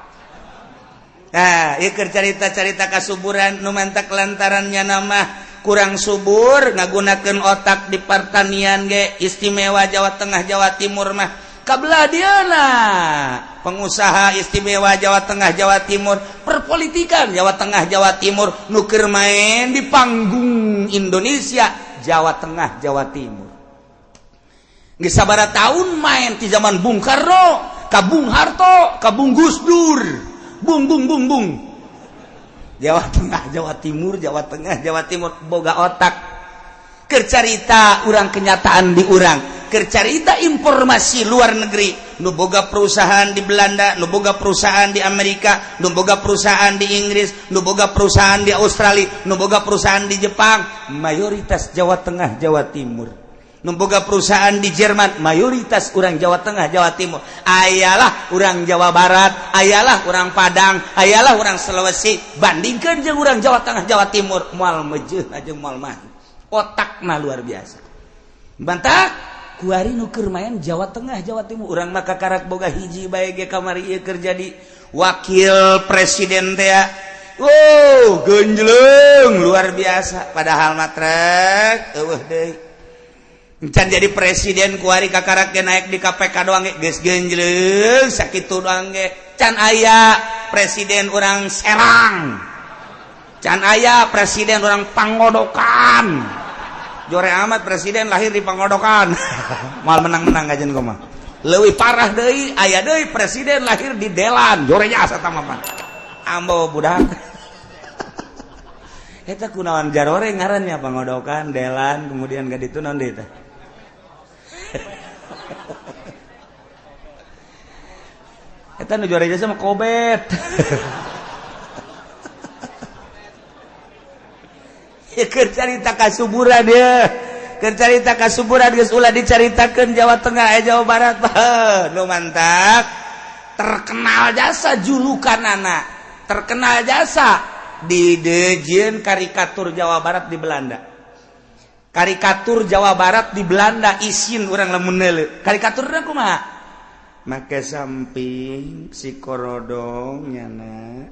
Nah, ieu keur carita-carita kasuburan nu mantak lantarannya nama kurang subur ngagunakeun otak di pertanian ge istimewa Jawa Tengah, Jawa Timur mah. Kabelah dieuna pengusaha istimewa Jawa Tengah, Jawa Timur, perpolitikan Jawa Tengah, Jawa Timur nu keur main di panggung Indonesia Jawa Tengah, Jawa Timur. Geus sabaraha tahun main di zaman Bung Karno, ka Bung Harto, ka Bung Gus Dur. Bung bung bung bung. Jawa Tengah, Jawa Timur, Jawa Tengah, Jawa Timur boga otak. Keur carita urang kenyataan di urang. Keur carita informasi luar negeri, nu boga perusahaan di Belanda, nu boga perusahaan di Amerika, nu boga perusahaan di Inggris, nu boga perusahaan di Australia, nu boga perusahaan di Jepang, mayoritas Jawa Tengah, Jawa Timur. Nu boga perusahaan di Jerman, mayoritas urang Jawa Tengah, Jawa Timur. Ayalah urang Jawa Barat, ayalah urang Padang, ayalah urang Sulawesi, bandingkeun jeung urang Jawa Tengah, Jawa Timur, moal mejeuh jeung moal mah. Otakna luar biasa. Bantak kuari nu keur main Jawa Tengah, Jawa Timur, urang mah kakarak boga hiji bae ge kamari ieu keur jadi wakil presiden teh. Wow, genjleng luar biasa padahal mah trek eueuh deui. Encan jadi presiden kuari kakarak ge naik di KPK doang ge geus genjleng sakitu doang ge. Can aya presiden urang Serang. Can aya presiden urang Pangodokan. Jore amat presiden lahir di Pangodokan. Mal menang-menang kajian gua mah. Leuwih parah deui aya deui presiden lahir di Delan. Jore jasa tah mah. Ambo budak. Eta kunaon jarore ngarannya Pangodokan, Delan, kemudian ka ditu naon deui teh. Eta nu jore jasa mah kobet. Keur carita kasuburan ya, keur carita kasuburan geus ulah dicaritakeun Jawa Tengah Jawa Barat mah nu mantap terkenal jasa julukanana, terkenal jasa di dejieun karikatur Jawa Barat di Belanda. Karikatur Jawa Barat di Belanda isin urang lamun neuleuh. Karikaturna kumaha? Make samping si korodong nyana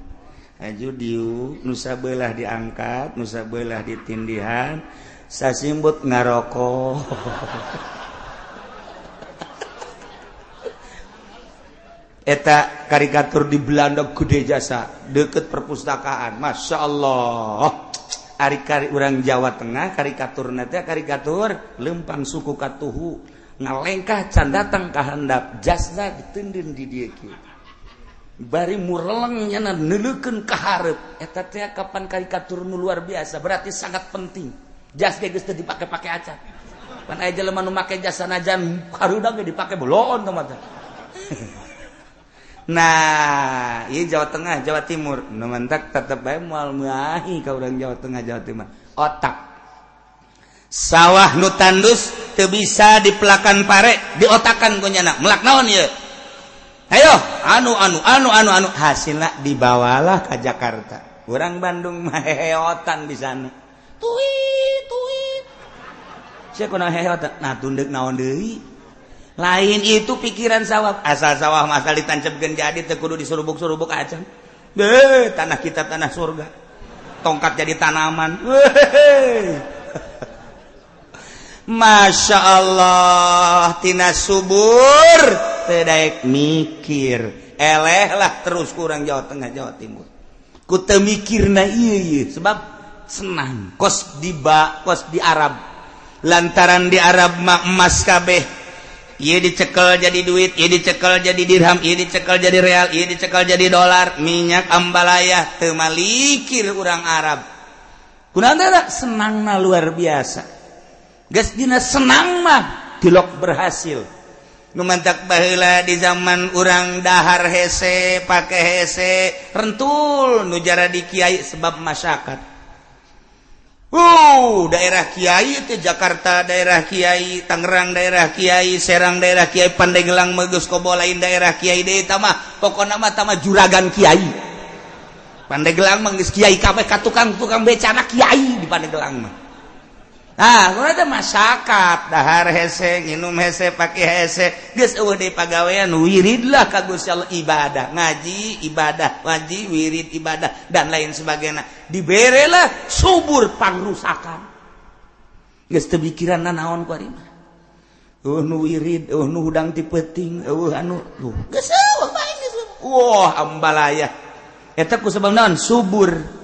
aju diu, nu sabelah diangkat, nu sabelah ditindihan, sasimbut ngarokok. Eta karikatur di Belanda gede jasa deket perpustakaan. Masya Allah. Ari kari urang Jawa Tengah karikatur teh karikatur lempang suku katuhu ngalengkah can datang ka handap, jasna ditendin di dieu kieu. Bari mureleng nyana neuleukeun ka hareup. Eta teh kapan karikatur nu luar biasa, berarti sangat penting. Jas ge geus teu dipake-pake acan. Pan aya jelema nu make jas sanajan harudang ge dipake beloon teh mah. Nah, ieu Jawa Tengah, Jawa Timur. Nu mantak tetep bae moal meuahi ka urang Jawa Tengah, Jawa Timur. Otak. Sawah nu tandus teu bisa dipelakan pare, diotakan ku nyana. Melak naon ieu? Ayo, anu anu anu anu anu hasilna dibawalah ka Jakarta. Urang Bandung mah heheotan di sana. Tuit tuit. Sia kunaon heheotan? Nah, tundeuk naon deui? Lain itu pikiran sawah, asal sawah masal ditancapkeun jadi teu kudu disurubuk-surubuk acan. Beuh, tanah kita tanah surga. Tongkat jadi tanaman. Weh. Masya Allah, tina subur teu daek mikir. Eleh lah terus kurang Jawa Tengah, Jawa Timur. Ku teu mikirna ieu ieu sebab senang kos di ba, kos di Arab. Lantaran di Arab mah emas kabeh. Ieu dicekel jadi duit, ieu dicekel jadi dirham, ieu dicekel jadi real, ieu dicekel jadi dolar, minyak ambalaya teu malikir urang Arab. Kunaon teh senangna luar biasa. Geus dina senang mah tilok berhasil. Nu mantak baheula di zaman urang dahar hese, pake hese, rentul nu jaradi kiai sebab masyarakat. Daerah Kiai itu Jakarta daerah Kiai, Tangerang daerah Kiai, Serang daerah Kiai, Pandeglang Megus Kobo lain daerah Kiai deui tah mah pokona mah tah mah juragan Kiai. Pandeglang mah geus Kiai kabeh ka tukang-tukang becana Kiai di Pandeglang mah. Nah, kunaon teh masyarakat dahar hese, nginum hese, pake hese, geus eueuh deui pagawean wiridlah ka Gusti Allah ibadah, ngaji ibadah, ngaji wirid ibadah dan lain sebagainya. Diberelah subur pangrusakan. Geus teu pikiran nanaon ku ari mah. Eueuh nu wirid, eueuh nu hudang ti peuting, eueuh anu duh geus eueuh bae geus. Wah, ambalaya. Eta ku sebab naon? Subur.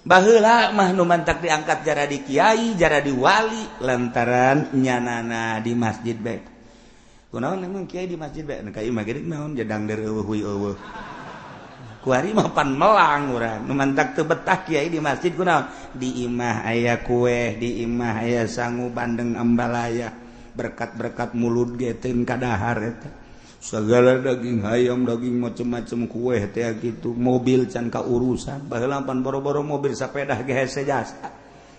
Baheula mah nu mantak diangkat jaradi kiai, jaradi wali lantaran nyanana di masjid bae. Kunaon emang kiai di masjid bae? Ka ieu mah gede naon jedang dereueuh huy eueuh. Kuari mah pan melang urang. Nu mantak teu betah kiai di masjid kunaon? Di imah aya kue, di imah aya sangu bandeng ambalaya, berkat-berkat mulut ge teu kadahar eta. Segala daging hayam, daging macem-macem kue teh gitu, mobil can kaurusan. Baheula pan boro-boro mobil sepeda ge hese jasa.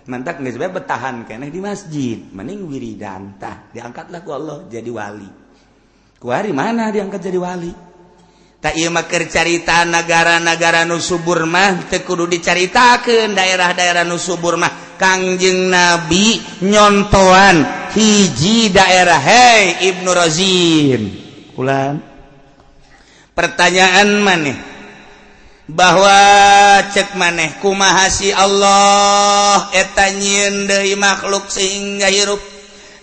Mantak geus bae betahan keneh di masjid, mending wiridan tah diangkatlah ku Allah jadi wali. Kuari mana diangkat jadi wali? Tak ieu mah keur carita nagara-nagara nu subur mah teu kudu dicaritakeun daerah-daerah nu subur mah. Kangjeng Nabi nyontoan hiji daerah, hei Ibnu Razin. Ulan. Pertanyaan maneh bahwa cek maneh kumaha si Allah eta nyieun deui makhluk sehingga hirup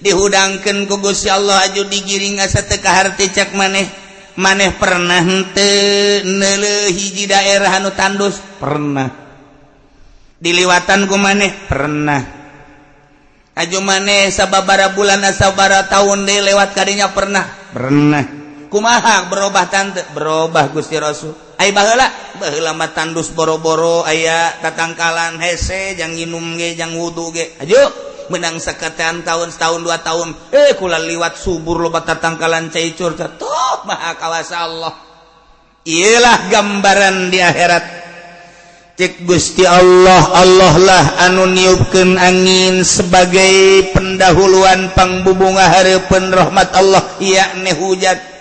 dihudangkeun ku Gusti Allah aju digiring asa teu kaharti cek maneh. Maneh pernah henteu neuleuh hiji daerah anu tandus? Pernah. Diliwatan ku maneh? Pernah. Aju maneh sababaraha bulan sababaraha tahun deui lewat kadinya? Pernah. Pernah. Kumaha berubah tante? Berubah Gusti Rasul. Ai baheula, baheula mah tandus boro-boro aya tatangkalan hese jang nginum ge jang wudu ge. Aju menang seketean tahun setahun 2 tahun kula liwat subur loba tatangkalan cai curcor. Tuh maha kawasa Allah. Iyalah gambaran di akhirat. Cek Gusti Allah, Allah lah anu niupkeun angin sebagai pendahuluan pangbubunga hareupeun rahmat Allah yakni hujan.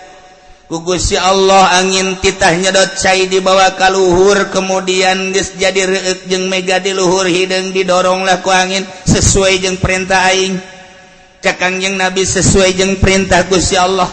Ku Gusti Allah angin titah nyedot cai dibawa ka luhur, kemudian geus jadi reueuk jeung mega di luhur hideung didoronglah ku angin sesuai jeung perintah aing. Cek Kangjeng Nabi sesuai jeung perintah Gusti Allah.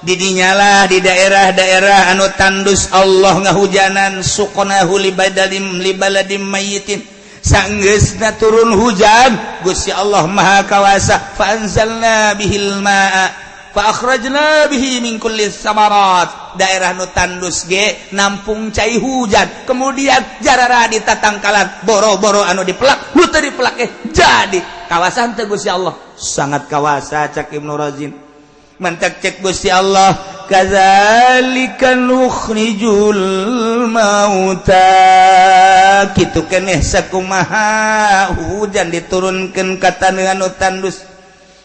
Didinyalah di daerah-daerah anu tandus Allah ngahujanan. Suqnahu libadalim libaladim mayyitin. Sanggeusna turun hujan, Gusti Allah Maha Kawasa, fa anzalna bihil ma'a fa akhrajna bihi min kulli samarat. Daerah nu tandus ge nampung cai hujan, kemudian jarara di tatangkalan, boro-boro anu dipelak, nu teu dipelak eh jadi kawasan teu. Gusti Allah sangat kawasa, cak Ibnu Razin. Mantak cek Gusti Allah, kadzalika nukhrijul mauta. Kitu keneh sakumaha hujan diturunkeun ka taneuh anu tandus,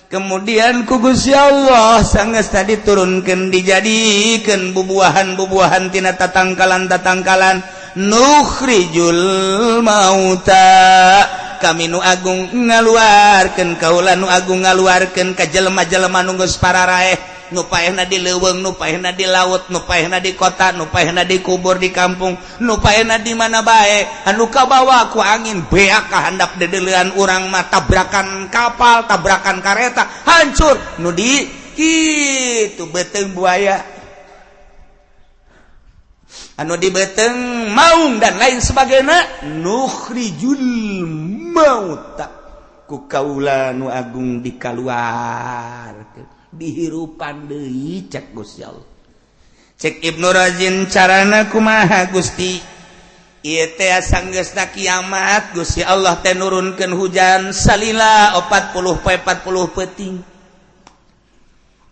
kemudian ku Gusti Allah sanggeus diturunkeun dijadikeun bubuahan-bubuahan tina tatangkalan-tatangkalan. Nukhrijul mauta, kami nu agung ngaluarkeun, kaula nu agung ngaluarkeun ka jelema-jelema nu geus pararaeh, nu paehna di leuweung, nu paehna di laut, nu paehna di kota, nu paehna di kubur di kampung, nu paehna di mana bae, anu kabawa ku angin beak ka handap dedeulean urang mah, tabrakan kapal, tabrakan kareta, hancur, nu di kitu beuteung buaya, anu di beuteung maung, dan lain sebagainya. Nukhrijul mauta, ku kaula nu agung dikaluarkeun, dihirupan deui, cek Gusti Allah. Cek Ibnu Razin, carana kumaha, Gusti? Ieu teh sanggeusna kiamat, Gusti Allah teh nurunkeun hujan salila 40 poe 40 peuting.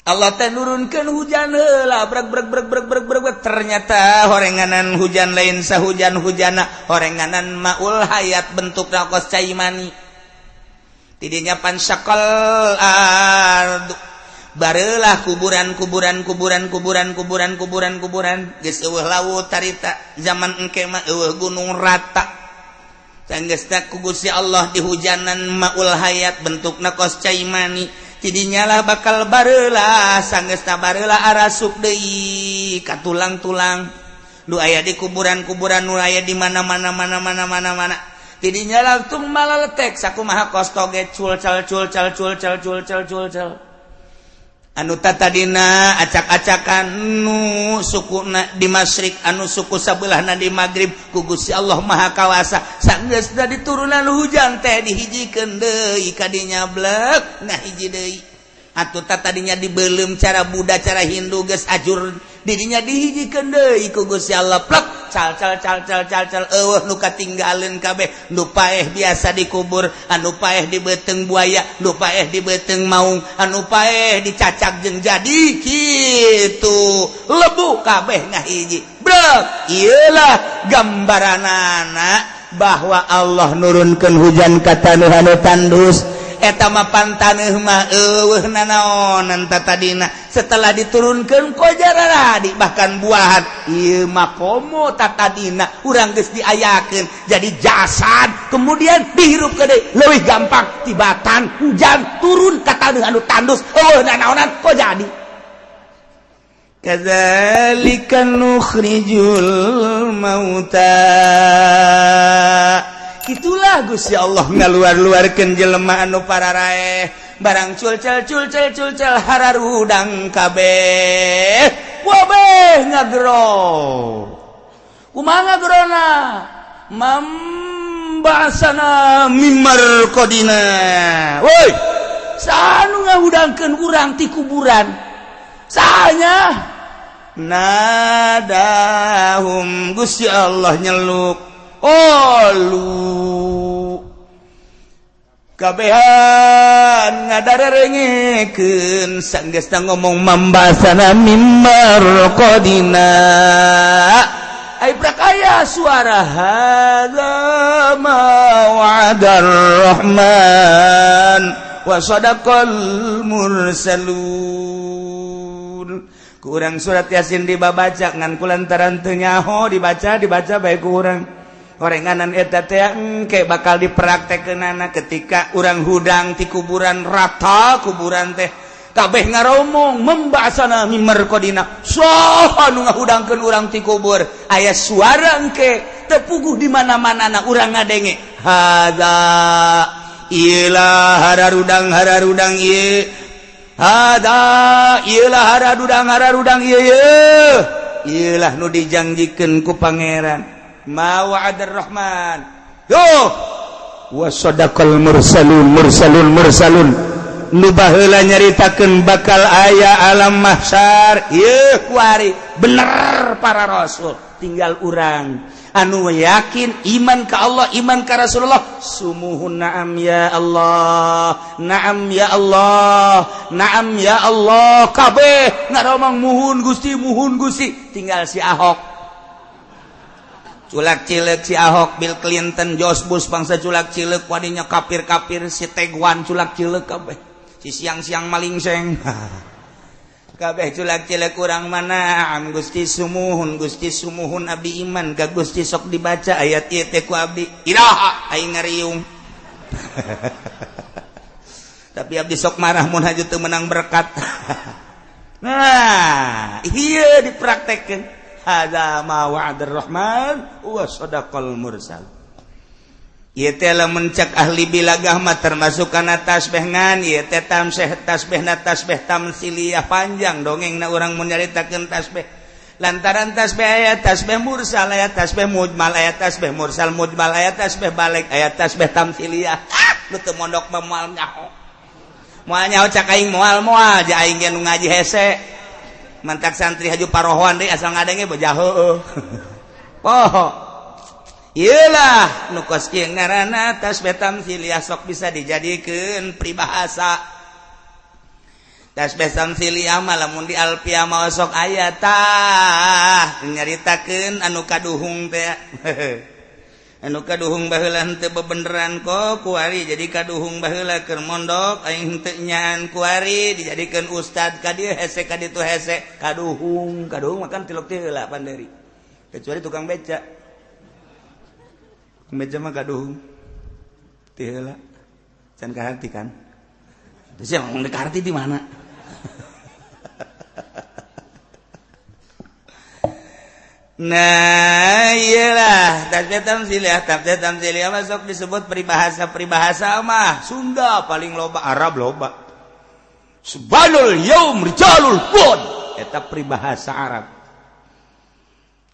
Allah teh nurunkeun hujan heula, breg breg breg breg breg breg. Ternyata horenganan hujan lain sahujan hujana, horenganan maul hayat, bentukna kos cai mani. Tidinya fansyaqqal ardu, barelah kuburan kuburan kuburan kuburan kuburan kuburan kuburan. Geus euweuh laut tarita, zaman engke mah euweuh gunung, rata. Sanggeusna ku Gusti Allah dihujanan maul hayat, bentukna kos cai mani. Tidinyalah bakal barelah. Sanggeusna barelah, arasup deui ka tulang-tulang nu aya di kuburan-kuburan, nu aya di mana-mana mana mana mana mana. Tidinya langsung malaletek sakumaha kos toge, cul cal cul cal cul cal cul cal cul cal. Anu tadina acak-acakan, nu suku di masyrik, anu suku sabelahna di maghrib, ku Gusti Allah Maha Kawasa sanggeus diturunan hujan teh dihijikeun deui kadinya, blek nah hiji deui. Atuh tadinya dibelum cara Buddha, cara Hindu, geus ajur. Dirinya dihijikeun deui ku Gusti Allah, plek cal cal cal cal cal cal, euweuh nu katinggaleun kabeh. Nu paeh biasa dikubur, anu paeh di beuteung buaya, nu paeh di beuteung maung, anu paeh dicacak jeung jadi kitu lebu, kabeh ngahiji, brek. Iyalah gambaranana bahwa Allah nurunkeun hujan ka taneuh anu tandus. Eta mah pan taneuh mah euweuh nanaonan tadina, setelah diturunkan kojaradi, bahkan buahan. Ieu mah komo tatadina urang geus diayakeun jadi jasad, kemudian dihirup ke deui, leuwih gampang tibatan hujan turun ka taneuh anu tandus, euweuh nanaonan, kok jadi. Kadzalika nukhrijul mauta. Itulah Gusti Allah ngaluar-luarkeun jelema anu pararaeh, barang culcel culcel culcel, hararudang kabeh, wabeh ngagero. Kumaha ngagerona? Mamba'asana mim marqadina. Woi, saha nu ngahudangkeun urang ti kuburan? Sahanya? Nadahum, Gusti Allah nyeluk. Qalu, kabehan ngadarerengekeun. Sanggeusna ngomong mamba'asana mim marqadina, ai prak aya suara, hadza ma wa'adar rahman wa sadaqal mursalun. Kurang surat Yasin dibabaca ngan kulantaran teu nyaho dibaca, dibaca bae ku urang. Horenganan eta teh engke bakal dipraktekkeunana ketika urang hudang ti kuburan, rata kuburan teh, kabeh ngaromong, mamba'asana mim marqadina, saha nu ngahudangkeun urang ti kubur? Aya suara engke, teu puguh di mana-mana na urang ngadenge, hadza ilah hararudang hararudang ieu. Hada ieulah hararudang ieu ieu. Ieulah nu dijanjikeun ku pangeran. Ma wa'adar rahman. Yo wa sadaqal mursalun mursalun mursalun. Nu baheula nyaritakeun bakal aya alam mahsyar. Ieu kuari bener para rasul. Tinggal urang anu yakin iman ka Allah, iman ka Rasulullah. Sumuhun na'am ya Allah, na'am ya Allah, na'am ya Allah. Kabeh ngaromong muhun Gusti, muhun Gusti. Tinggal si Ahok culak cileuk, si Ahok, Bill Clinton, George Bush bangsa culak cileuk, wadinya kafir-kafir, si Teguan culak cileuk kabeh, si siang-siang maling seng kabeh culak cileuk. Kurang mana am Gusti sumuhun, Gusti sumuhun, abdi iman ka Gusti. Sok dibaca ayat ieu teh ku abdi, iraha aing ngariung. Tapi abdi sok marah mun haju teu menang berkat. Nah, ieu dipraktekkeun. Hadza ma wa'adar rahman wa sadaqal mursal. Ieu teh lamun cek ahli bilagah mah termasuk kana tasbih, ngan ieu teh tamseh tasbihna tasbih tamsiliyah. Panjang dongengna urang mun nyaritakeun tasbih, lantaran tasbih aya tasbih mursal, aya tasbih mujmal, aya tasbih mursal mujmal, aya tasbih balik, aya tasbih tamsiliyah. Ah, nu teu mondok mah moal nyaho, moal nyaho. Cak aing moal moal ja, aing ge nu ngaji hese mantak santri haju parohoan deui, asal ngadenge bejah heueuh poho. Iyalah nu kos kieu ngaranna tasbih tamsiliyah, sok bisa dijadikeun peribahasa. Tasbih tamsiliyah mah lamun di alfiah mah sok aya tah nyaritakeun anu kaduhung teh, anu kaduhung baheula henteu bebeneran kok kuari jadi kaduhung. Baheula keur mondok aing henteu nyaan, kuari dijadikeun ustad, ka dieu hese, ka ditu hese, kaduhung. Kaduhung makan tilok teh heula panderi, kecuali tukang beca. Beca mah kaduhung ti heula can kaharti kan. Terus yang ngomong kaharti di mana? Nah, iyalah tasbih tamsiliyah. Tasbih tamsiliyah masuk disebut peribahasa-peribahasa mah Sunda paling loba, Arab loba. Subhanul yaum rijalul qud, eta peribahasa Arab.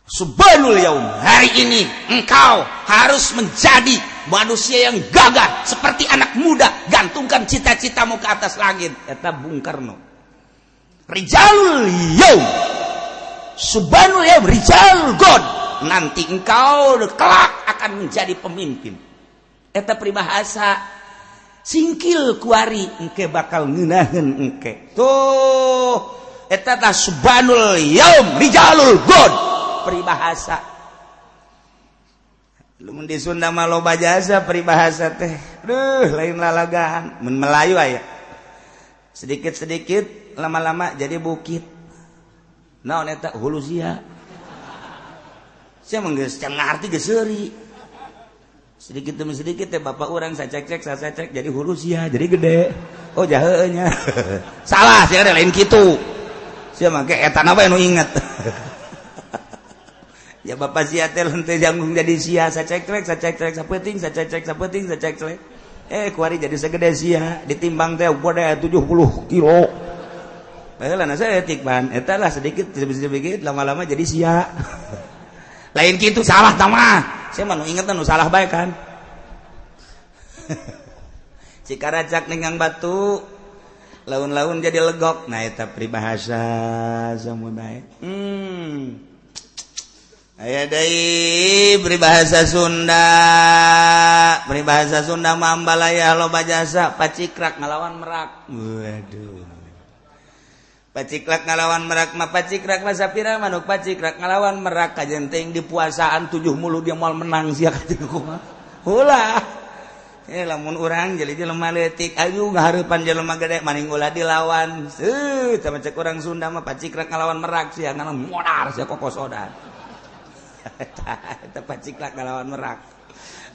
Subhanul yaum, hari ini engkau harus menjadi manusia yang gagah seperti anak muda, gantungkan cita-citamu ke atas langit, eta Bung Karno. Rijalul yaum, subhanul yaum rijal god, nanti engkau kelak akan menjadi pemimpin, eta peribahasa. Singkil kuari engke bakal ngeunaheun engke tuh, eta tah subhanul yaum rijalul god, peribahasa. Lamun di Sunda mah loba jasa peribahasa teh, duh, lain lalagaan. Mun Melayu aya sedikit-sedikit lama-lama jadi bukit. Naon eta? Hulu sia. Sia mah geus can ngarti, geus seuri. Sedikit demi sedikit teh bapak urang sacek-cek sacek jadi hulu sia, jadi gede. Oh, jaheue nya. Salah sia, lain kitu. Sia mah ge eta na bae nu inget. Ya bapak sia teh henteu janggung jadi sia, sacek-cek sacek-cek sapeuting sacek-cek sapeuting sacek-cek. Eh, kuari jadi segede sia, ditimbang teh gede 70 kilo. Baheula na saeutik ban, eta lah sedikit sedikit lama-lama jadi sia. Lain kitu, salah tah mah. Saya mah nu inget nu salah bae kan. Cikaracak ninggang batu, laun-laun jadi legok. Nah, eta peribahasa samu bae. Aya deui peribahasa Sunda. Peribahasa Sunda mah ambalaya loba jasa, pacikrak ngalawan merak. Waduh. Paciklak ngalawan merak mah, pacikrak mah sapira manuk pacikrak ngalawan merak, kajen teuing di puasaan 7 mulu dia moal menang sia kajen kumaha. Ulah. Eh, lamun urang jadi jelema leutik ayu ngahareupan jelema gede maning ulah dilawan. Seuh, sama cek urang Sunda mah pacikrak ngalawan merak sia ngalawan modar sia kokosodan. Eta paciklak ngalawan merak.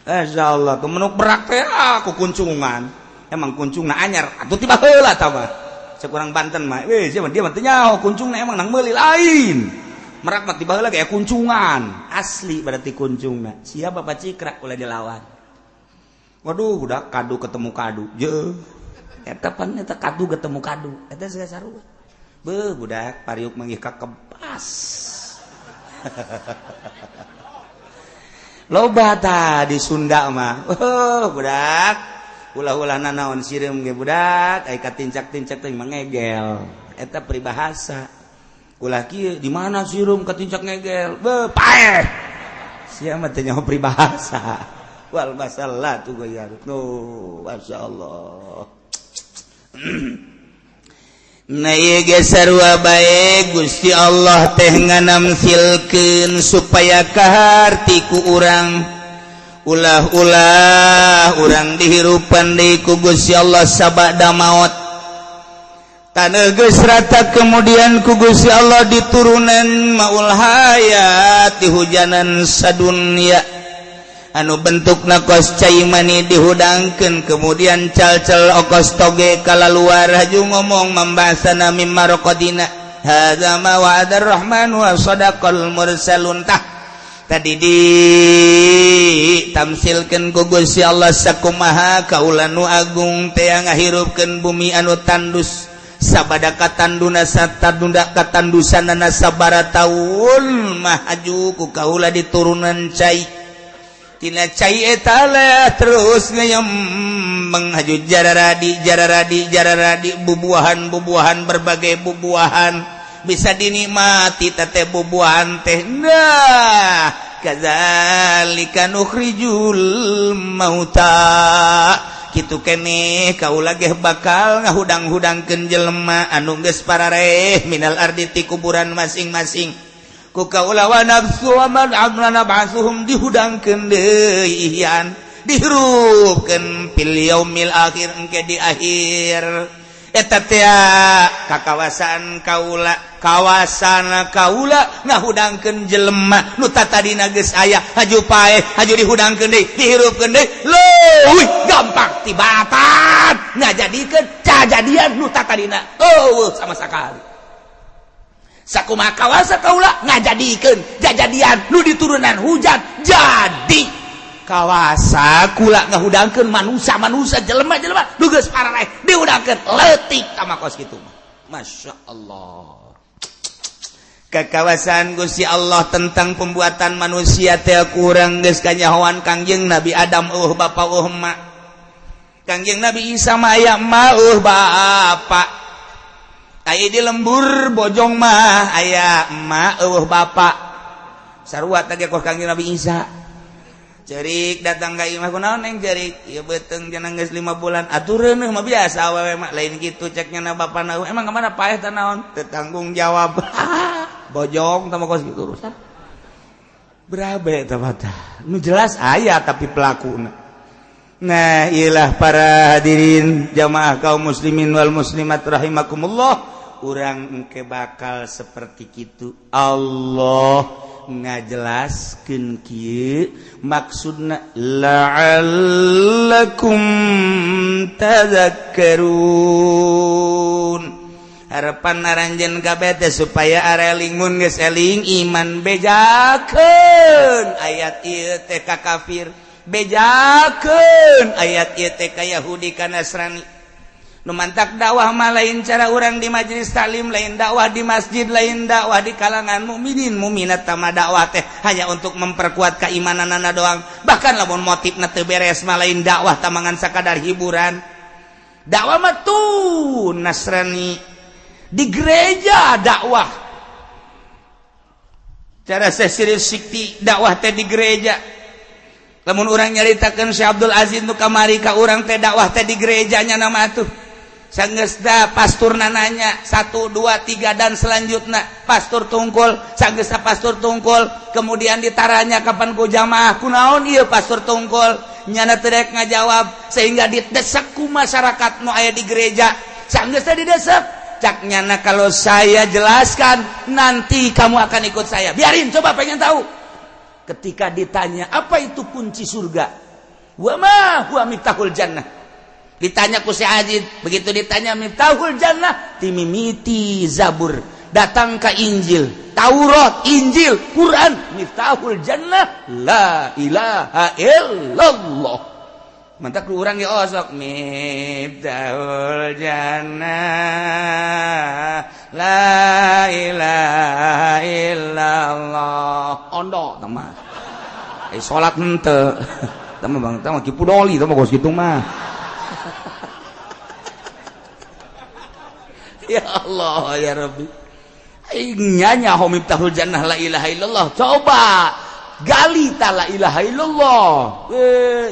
Masyaallah, kemenuk merak teh aku kuncungan. Emang kuncungna anyar atuh tiba heula tah mah. Cek urang Banten mah, weh, sia mah dia mah teu nyaho kuncungna emang nang meuli lain. Merak mah tiba heula gaya kuncungan. Asli berarti kuncungna. Siapa pacikrak ulah dilawan. Waduh, udah kadu ketemu kadu. Jeuh. Eta pan eta kadu ketemu kadu. Eta segala sarua. Beuh budak pariuk manggih ka kebas. Loba tah di Sunda mah. Oh, budak ulah-ulah nanaon sireum ge budak, ai katincak-tincak teh mangegel. Eta peribahasa. Ulah kieu di mana sireum katincak ngegel? Beuh paeh. Sia mah teh nyaho peribahasa. Wal masalah tu goyar. No, masyaallah. Nah ieu ge sarua bae Gusti Allah teh nganamsilkeun supaya kaharti ku urang. Ulah-ulah urang dihirupan deui ku Gusti Allah sabada maot. Taneuh geus rata kemudian ku Gusti Allah diturunan maul hayat dihujanan sadunya. Anu bentuk nakos cai mani dihudangkeun kemudian cal-cal okos toge kalaluar haju ngomong membasana mimma raqadina hadza ma wa'adar rahman wa sadaqal mursalun. Tah tadi di tamsilkeun ku Gusti Allah sakumaha kaula nu agung teh ngahirupkeun bumi anu tandus sabada katanduna satadunda katandusanana sabara taun mah haju ku kaula diturunan cai tina cai eta terus ngeyem menghaju jararadi jararadi jararadi bubuahan bubuahan berbagai bubuahan bisa dinikmati teh bubuahan teh. Nah kadzalika nukhrijul mauta kitu keneh kaula ge bakal ngahudang-hudangkeun jelema anu geus parareh minal ardi ti kuburan masing-masing ku kaula wa nafsu wa man amlana ba'suhum dihudangkeun deui ihyan dihirupkeun fil yaumil akhir engke di akhir eta teh ka kawasan kaula kawasan kaula ngahudangkeun jelema nu tatadina geus aya haju paeh haju dihudangkeun deui dihirupkeun deui leuwih gampang tibatan ngajadikeun cajadian nu tatadina eueuh sama sakali. Sakumaha kawasa kaula ngajadikeun jajadian nu diturunan hujan jadi kawasa kula ngahudangkeun manusia-manusia jelema-jelema nu geus parareh dihudangkeun leutik tama kos kitu mah. Masya Allah. Kekawasan Gusti Allah tentang pembuatan manusia teh kurang geus kanyahoan Kangjeng Nabi Adam eueuh bapa eueuh emak. Kangjeng Nabi Isa mah aya emak eueuh bapa. Aya di lembur bojong mah aya emak eueuh bapa. Sarua teh kos Kangjeng Nabi Isa. Cerik datang ka imah kunaon neng cerik? Ieu beuteung cenah geus 5 bulan. Atuh reuneuh mah biasa awewe mah lain kitu cek nya bapana. Emang ka mana paeh teh naon? Teu tanggung jawab. Bojong tah kos kitu urusan. Berabe tah mah. Nu jelas aya tapi pelakuna. Nah, iyalah para hadirin jamaah kaum muslimin wal muslimat rahimakumullah. Urang engke bakal seperti kitu. Allah ngajelaskeun kieu maksudna la'allakum tadhakkarun. Harapan aranjeun kabeh teh supaya areling mun geus eling iman bejakeun ayat ieu teh ka kafir, bejakeun ayat ieu teh ka Yahudi ka Nasrani. Nu mantak dakwah mah lain cara urang di majelis taklim, lain dakwah di masjid, lain dakwah di kalangan mukminin mukminat. Tama dakwah teh hanya untuk memperkuat keimananana doang. Bahkan lamun motifna teu beres mah lain dakwah, tamangan sakadar hiburan. Dakwah mah tuh Nasrani di gereja dakwah. Cara sesiri sikti dakwah teh di gereja. Lamun urang nyaritakeun Syekh Abdul Aziz nu kamari ka urang teh dakwah teh di gerejanya nama tuh. Sanggeusda pastur nanya 1 2 3 dan selanjutnya pastur tungkul, sanggeusna pastur tungkul kemudian ditaranya kapan ku jamaah kunaon ieu pastur tungkul nyana teu rek ngajawab sehingga didesak ku masyarakat nu aya di gereja. Sanggeusna didesak cak nyana kalau saya jelaskan nanti kamu akan ikut saya, biarin coba pengen tahu. Ketika ditanya apa itu kunci surga, wa ma huwa miftahul jannah, ditanya ku si Ajid, begitu ditanya miftahul jannah timimiti Zabur, datang ke Injil, Taurat, Injil, Quran, miftahul jannah la ilaha illallah. Mantak ku urang ge osok miftahul jannah la ilaha illallah. Ondo tah mah. Salat henteu. Tah mah bang, tah mah kipu doli tah mah kos kitu mah. Ya Allah ya Rabbi. Nya nyaho miftahul jannah la ilaha illallah. Coba gali ta la ilaha illallah.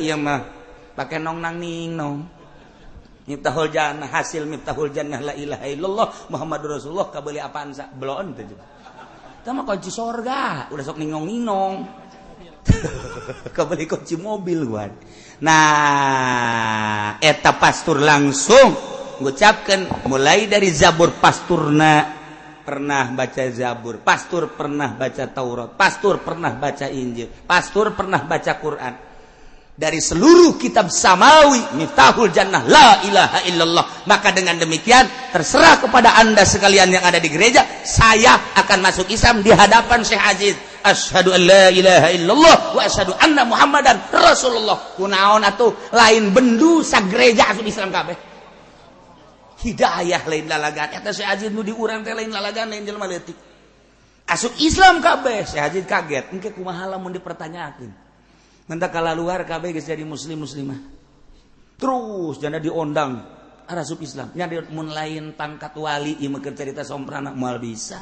Ieu mah pakai nong nang ning nong. Miftahul jannah hasil miftahul jannah la ilaha illallah Muhammadur Rasulullah kabeuli apaan sa beloon teh juga. Tah mah kunci sorga, udah sok ningong-ningong. Kabeli kunci mobil gua. Nah, eta pastur langsung ngucapkeun mulai dari Zabur pasturna pernah baca Zabur, pastur pernah baca Taurat, pastur pernah baca Injil, pastur pernah baca Quran. Dari seluruh kitab samawi miftahul jannah la ilaha illallah. Maka dengan demikian terserah kepada Anda sekalian yang ada di gereja, saya akan masuk Islam di hadapan Syekh Aziz. Asyhadu an la ilaha illallah wa asyhadu anna Muhammadan Rasulullah. Kunaon atuh lain bendu sagereja asup Islam kabeh. Hidayah lain lalagan eta Syekh Aziz nu diurang teh lain lalagan lain jelema leutik. Asup Islam kabeh. Syekh Aziz kaget, engke kumaha lamun dipertanyakeun. Mentah kala luar kabeh geus jadi muslim muslimah. Terus janda diondang arasup Islam. Nya mun lain pangkat wali ieu mah keur carita somprana moal bisa.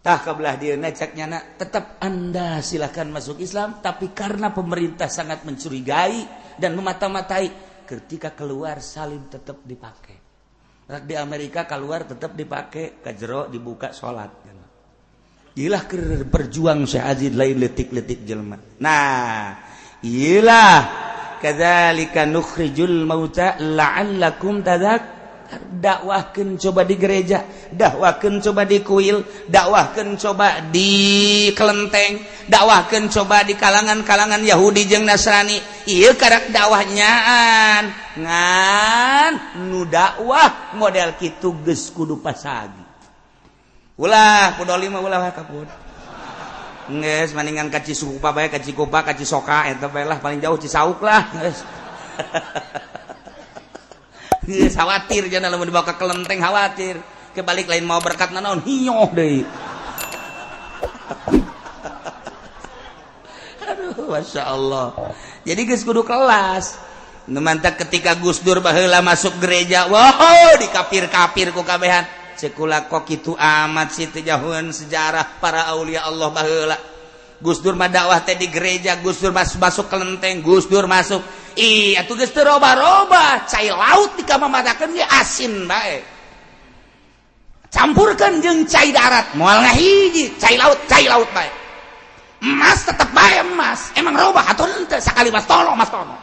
Tah kabelah dieuna cek nyana tetap Anda silakan masuk Islam, tapi karena pemerintah sangat mencurigai dan memata-matai, ketika keluar salib tetap dipakai. Rak di Amerika keluar tetap dipakai, ka jero dibuka salat. Ilah keur berjuang Syekh Aziz lain letik-letik jelema. Nah, ilah kadzalika nukhrijul mauta la'allakum tadhak. Dakwahkeun coba di gereja, dakwahkeun coba di kuil, dakwahkeun coba di kelenteng, dakwahkeun coba di kalangan-kalangan Yahudi jeung Nasrani. Ieu karak dakwah nyaan. Ngan nu dakwah model kitu geus kudu pasagi. Ulah pudoli mah ulah kapun. Geus maningan ka Cisukupa bae, ka Cikupa, ka Cisoka eta bae lah, paling jauh Cisauk lah geus. Geus khawatir jangan lamun dibawa ke kelenteng khawatir. Kebalik lain mau berkat nanaon hioh deui. Aduh, Masya Allah. Jadi geus kudu kelas. Nu mantak ketika Gus Dur baheula masuk gereja, wow dikapir-kapir ku kabehan. Cekula kok kitu amat sih teu jauheun sejarah para aulia Allah baheula. Gus Dur mah dakwah teh di gereja, Gus Dur masuk kelenteng, Gus Dur masuk. Ih, atuh geus teu roba-roba, cai laut dikamamatakeun ge asin bae. Campurkeun jeung cai darat, moal ngahiji, cai laut bae. Emas tetep bae emas, emang robah atuh henteu sakali mas tolo mas tono.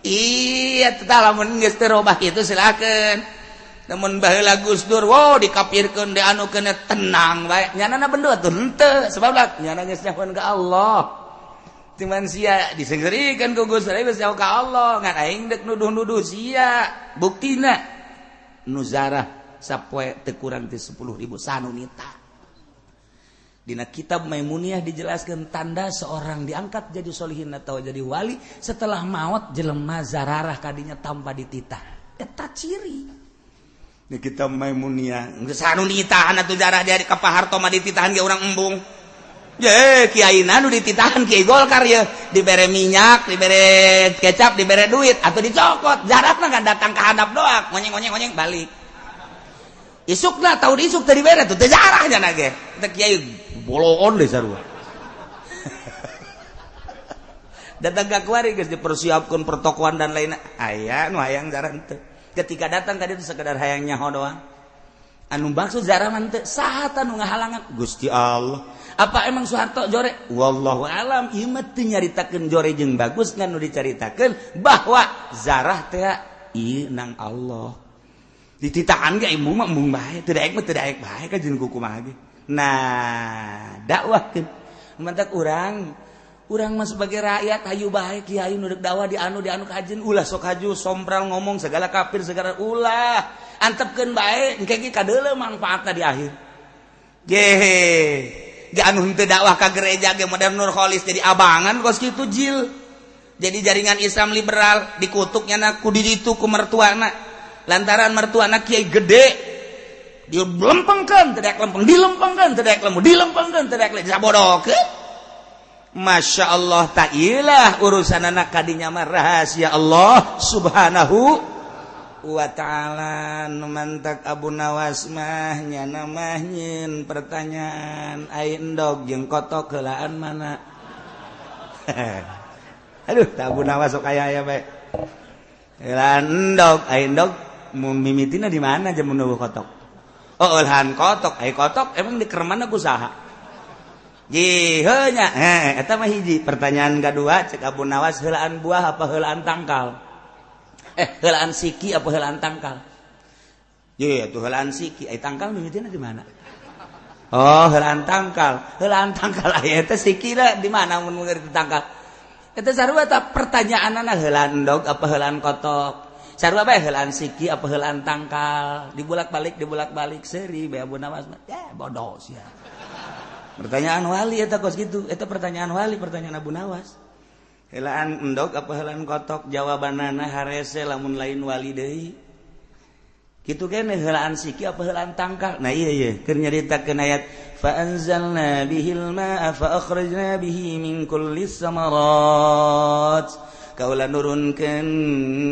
Iya, tetap lamun geus teu robah kitu silakeun. Namun baheula Gus Dur, wow dikapirkeun dianukeun tenang bae. Nyanana bendo atuh henteu, sebab lah nyana geus nyahoan ka Allah. Cuman sia disenggerikeun ku Gus Dur geus nyaho ka Allah, ngan aing deuk nuduh-nuduh sia. Buktina nu zarah sapoe teu kurang ti 10.000 sanunita. Dina kitab Maimuniyah dijelaskan tanda seorang diangkat jadi solihin atau jadi wali setelah maut jelema zararah kadinya tanpa dititah. Eta ciri. Di kitab Maimuniyah geus sanunitahan atuh zarah dari ka Pak Harto mah dititahan ge urang embung. Ye kiai nu dititahan kiai Golkar ye dibere minyak, dibere kecap, dibere duit atau dicokot. Zarahna kan datang ka handap doang, ngonyeng-ngonyeng balik. Isukna tahu isuk teu dibere tuh teu zarah nya ge. Teh kiai boloon deh sarua. Datang ka kuari geus dipersiapkeun pertokoan dan lainnya. Aya nu hayang zarah henteu. Ketika datang ka ditu sekedar hayang nyaho doang. Anu maksud zarah mah henteu saha tah nu ngahalangan? Gusti Allah. Apa emang Soeharto jore? Wallahu alam. Ieu mah teu nyaritakeun jore jeung bagus ngan nu dicaritakeun bahwa zarah teh ieu nang Allah. Dititahan ge embung mah embung bae, teu daek mah teu daek bae ka jeung kumaha ge. Nah, dakwahkeun. Mantak urang mah sebagai rakyat hayu bae kiai nu deuk dakwah di anu kajeun ulah sok haju sompral ngomong segala kafir segala ulah. Antepkeun bae engke ge kadeuleu manfaatna di akhir. Gehe. Ge anu henteu dakwah ka gereja ge modern Nur Kholis jadi abangan kos kitu jil. Jadi jaringan Islam liberal dikutuknya na ku ditu ku mertuana. Lantaran mertuana kiai gede dilempengkeun teu daek lempeng, dilempengkeun teu daek lempeng, dilempengkeun teu daek lempeng, sabodokeun. Masya Allah ta'ilah urusan anak kadinya mah rahasia Allah subhanahu wa ta'ala. Nu mantak Abu Nawas mah nyana mah nyeun pertanyaan ai endog jeung kotok heulaan mana. Aduh tah Abu Nawas sok aya aya bae heulaan endog ai endog mimitina di mana jeung mun kotok. Oh heulaan kotok ai kotok emang di kermana ku saha. Jihnya eta mah hiji pertanyaan kedua cek Abu Nawas heulaan buah apa heulaan tangkal, heulaan siki apa heulaan tangkal. Ye atuh heulaan siki ai tangkal mimitina di mana. Oh heulaan tangkal, heulaan tangkal aya eta sikina di mana mun ngerti tangkal eta sarua ta pertanyaanana heulaan endog apa heulaan kotok, sarua bae heulaan siki apa heulaan tangkal, dibulak-balik seuri bae Abu Nawas mah ya bodoh sia. Pertanyaan wali eta kos gitu, eta pertanyaan wali, pertanyaan Abu Nawas. Heulaan endog apa heulaan kotok, jawabanana harese lamun lain wali deui. Kitu keneh heulaan siki apa heulaan tangkal. Nah iya iya, keur nyaritakeun ayat fa anzalna bihil ma'a fa akhrajna bihi min kulli samarat. Kaula nurunkeun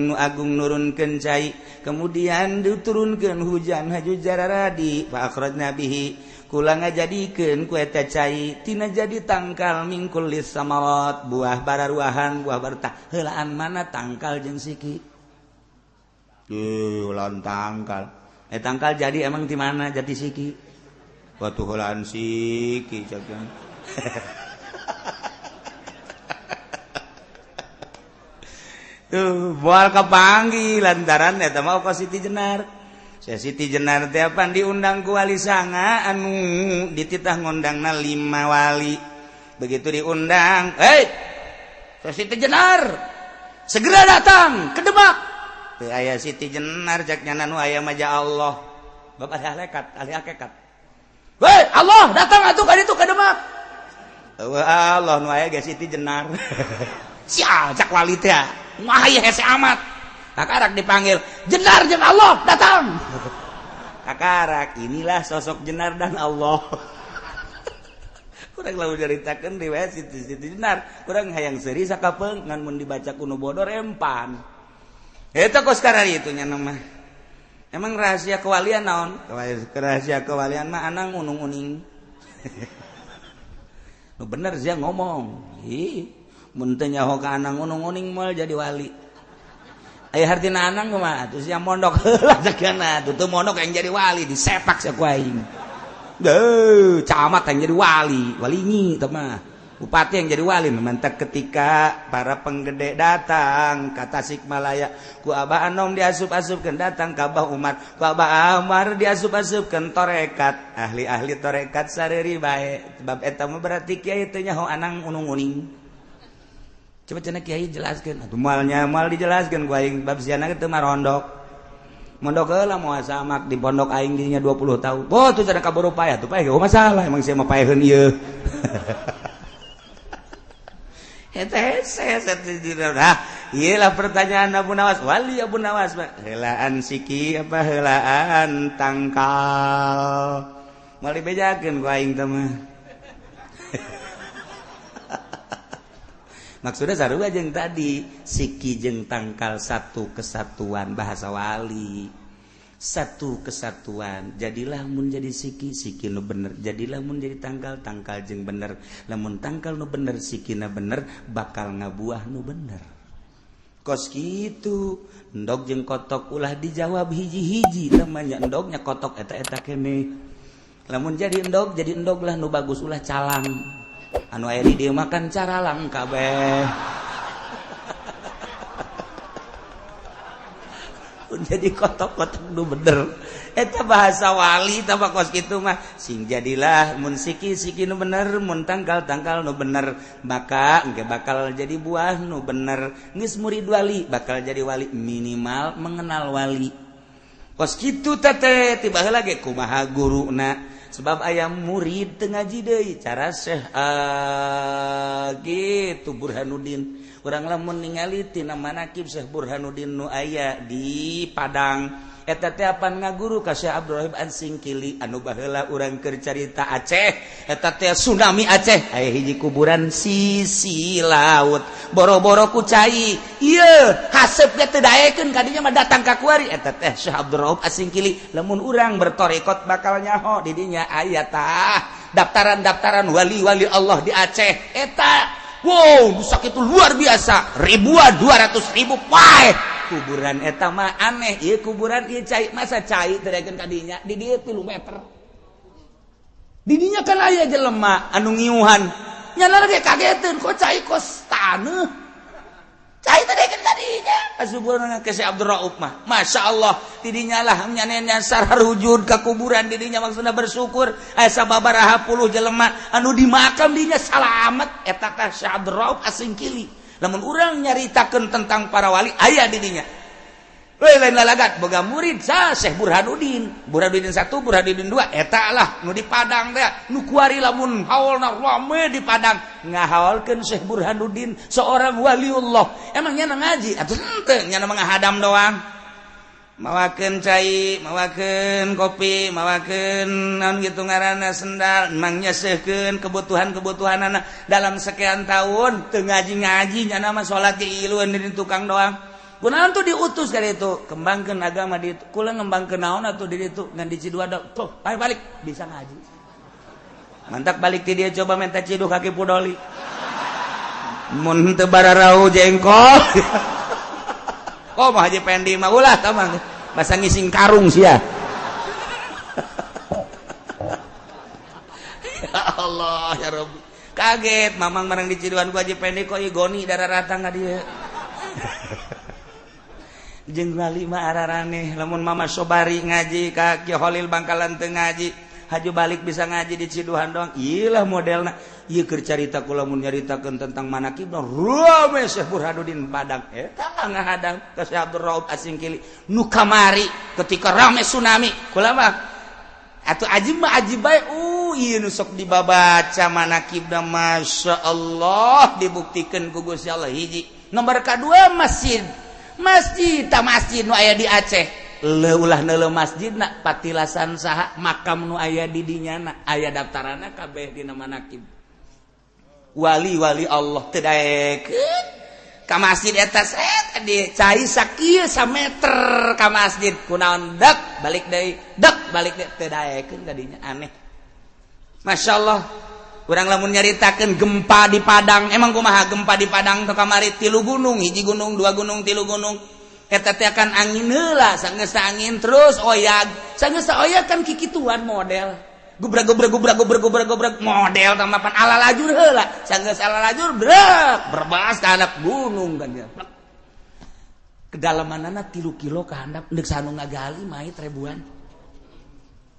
nu agung nurunkeun cai, kemudian diturunkeun hujan haju jararadi fa akhrajna bihi kula ngajadikeun ku eta cai tina jadi tangkal mingkul samarat buah bararuahan buah bartah. Heulaan mana tangkal jeung siki? Heulaan tangkal. Tangkal jadi emang di mana jadi siki? Batu heulaan siki cak. Tuh moal kapanggih lantaran eta mah ka Siti Jenar. Saya Siti Jenar teh apan diundang ku wali sanga anu dititah ngundangna 5 wali. Begitu diundang, "Hei, saya Siti Jenar, segera datang ke Demak." Teu aya Siti Jenar cak nyana nu aya mah ja Allah. Bapak ahli ahli hakikat. "Hei, Allah datang atuh ka ditu ka Demak." Eueuh Allah nu aya ge Siti Jenar. Sia cak wali teh. Wah ieu hese amat. Kakarak dipanggil Jenar jeung Allah datang. Kakarak inilah sosok Jenar dan Allah. Kurang lalu nyaritakeun riwayat Siti Jenar, kurang hayang seuri sakapeung ngan mun dibaca ku nu bodoh rempan. Eta kos kararitu nya mah. Emang rahasia kewalian naon? Rahasia kewalian mah anang unung-uning. Nu bener sia ngomong. Ih, mun teu nyaho ka anang unung-uning moal jadi wali. Aya hartina anang kumaha atuh sia mondok heula cekana atuh teu mondok yang jadi wali disepak sia ku aing. Deuh, camat yang jadi wali, walinyi teh mah. Bupati yang jadi wali mantak ketika para penggede datang ka Tasikmalaya ku Abah Anom diasup-asupkeun datang ka Abah Umar, ku Abah Umar diasup-asupkeun torekat, ahli-ahli torekat sareuri bae. Sebab eta mah berarti kiai teh nyaho anang unung-uning. Coba cenah kiai jelaskeun atuh moalnya moal dijelaskeun ku aing bab siana teu marondok. Mondok heula moal samak di pondok aing dinya 20 tahun. Oh tuh cenah kaburu payah tuh paeh masalah emang sia mah paeheun ieu. Eta hese nah ieu lah pertanyaan Abu Nawas, wali Abu Nawas mah heulaan siki apa heulaan tangkal. Moal dibejakeun ku aing teh mah. Maksudnya sarua jeung tadi siki jeung tangkal satu kesatuan bahasa wali, satu kesatuan. Jadilah mun jadi siki, siki nu bener. Jadilah mun jadi tangkal, tangkal jeung bener. Lamun tangkal nu bener, sikina bener, bakal ngabuah nu bener. Kos kitu endog jeung kotok ulah dijawab hiji-hiji namanya endognya kotok eta-eta kene. Lamun jadi endog lah nu bagus ulah calang. Anu aya di dieu makan caralang kabeh. Jadi kotok-kotok nu bener. Eta bahasa wali tah kos kitu mah. Sing jadilah mun siki-siki nu bener, mun tangkal-tangkal nu bener, maka engke bakal jadi buah nu bener. Geus murid wali bakal jadi wali, minimal mengenal wali. Kos kitu teh tiba heula ge kumaha guruna. Sebab aya murid teu ngaji deui cara Syekh gitu Burhanuddin. Urang lamun ningali tina manakib Syekh Burhanuddin nu aya di Padang eta teh apan ngaguru ka Syekh Abdurrahim An-Singkili anu baheula urang keur carita Aceh eta teh tsunami Aceh aya hiji kuburan sisi laut boro-boro ku cai ieu haseup ge teu daekeun kadinya mah datang ka kuari eta teh Syekh Abdurrahim An-Singkili. Lamun urang bertorekot bakal nyaho di dinya aya tah daftaran-daftaran wali-wali Allah di Aceh eta. Wow, sakitu luar biasa, ribuan, 200.000 paeh kuburan eta mah aneh ieu kuburan ieu cai masa cai teu daekeun ka dinya di dieu 3 meter di dinya kan aya jelema anu ngiuhan nyana ge kageteun kok cai kos taneuh cai teu daekeun ka dinya asuburan ka Syekh Abdul Rauf mah Masya Allah di dinya lah nyanenya sararujud ka kuburan di dinya maksudna bersyukur aya sababaraha puluh jelema anu di makam dinya salamet eta teh Syekh Abdul Rauf Asingkili. Lamun urang nyaritakeun tentang para wali aya di dinya. Euy lain lalagat boga murid sa Syekh Burhanuddin, Burhanuddin 1, Burhanuddin 2 eta lah nu di Padang teh nu kuari lamun haolna rame di Padang ngahaolkeun Syekh Burhanuddin seorang waliullah. Emang nya ngaji atuh henteu nya mah ngahadam doang. Mawakeun cai, mawakeun kopi, mawakeun naon gitu ngaranna sendal, emang nyesehkeun kebutuhan-kebutuhanana dalam sekian tahun teu ngaji-ngaji nya mah salat ge ilueun di tukang doang. Kunaon tuh diutus ka ditu, kembangkeun agama di ditu. Kula ngembangkeun naon atuh di ditu ngan di Ciduada. Tuh, balik bisa ngaji. Mantak balik ti dia coba minta ciduh kaki pudoli. Mun teu bararau jengkol. Oh mah Haji Pendi mah ulah tah mah masa ngising karung sia. Ya Allah ya Rabbi. Kaget mamang barang di Ciduan ku Haji Pendi kok ieu goni darah ratang ka dieu. Jeung wali mah araraneh lamun Mama Sobari ngaji ka Ki Holil Bangkalan teu ngaji, haju balik bisa ngaji di Ciduhan doang. Ieu lah modelna. Ieu keur carita kula mun nyaritakeun tentang manakib rame Syekh Burhanuddin Padang eta ngahadang ka Syekh Abdul Rauf Asingkili nu kamari ketika rame tsunami kula mah atuh ajib mah ajib bae ieu nu sok dibabaca manakibna Masya Allah dibuktikeun ku Gusti Allah hiji nomor kadua masjid masjid ta masjid nu aya di Aceh leulah neuleuh masjidna patilasan saha makam nu aya di dinya na aya daftaranna kabeh dina manakib wali-wali Allah teu daekeun ka masjid eta set di cai sakieu sameter ka masjid kunaon dek balik deui dek balik deui teu daekeun ka dinya aneh. Masya Allah urang lamun nyaritakeun gempa di Padang emang kumaha gempa di Padang teh kamari 3 gunung hiji gunung 2 gunung 3 gunung eta teh akan angin heula sanggeus angin terus oyag sanggeus oyag kan kikituan model gubrak gubrak gubrak gubrak gubrak gubrak model tamapan ala lajur heula sanggeus ala lajur brek berbas ka handap gunung kan dia kedalamanana 3 kilo ka handap deuk sanu ngagali mait ribuan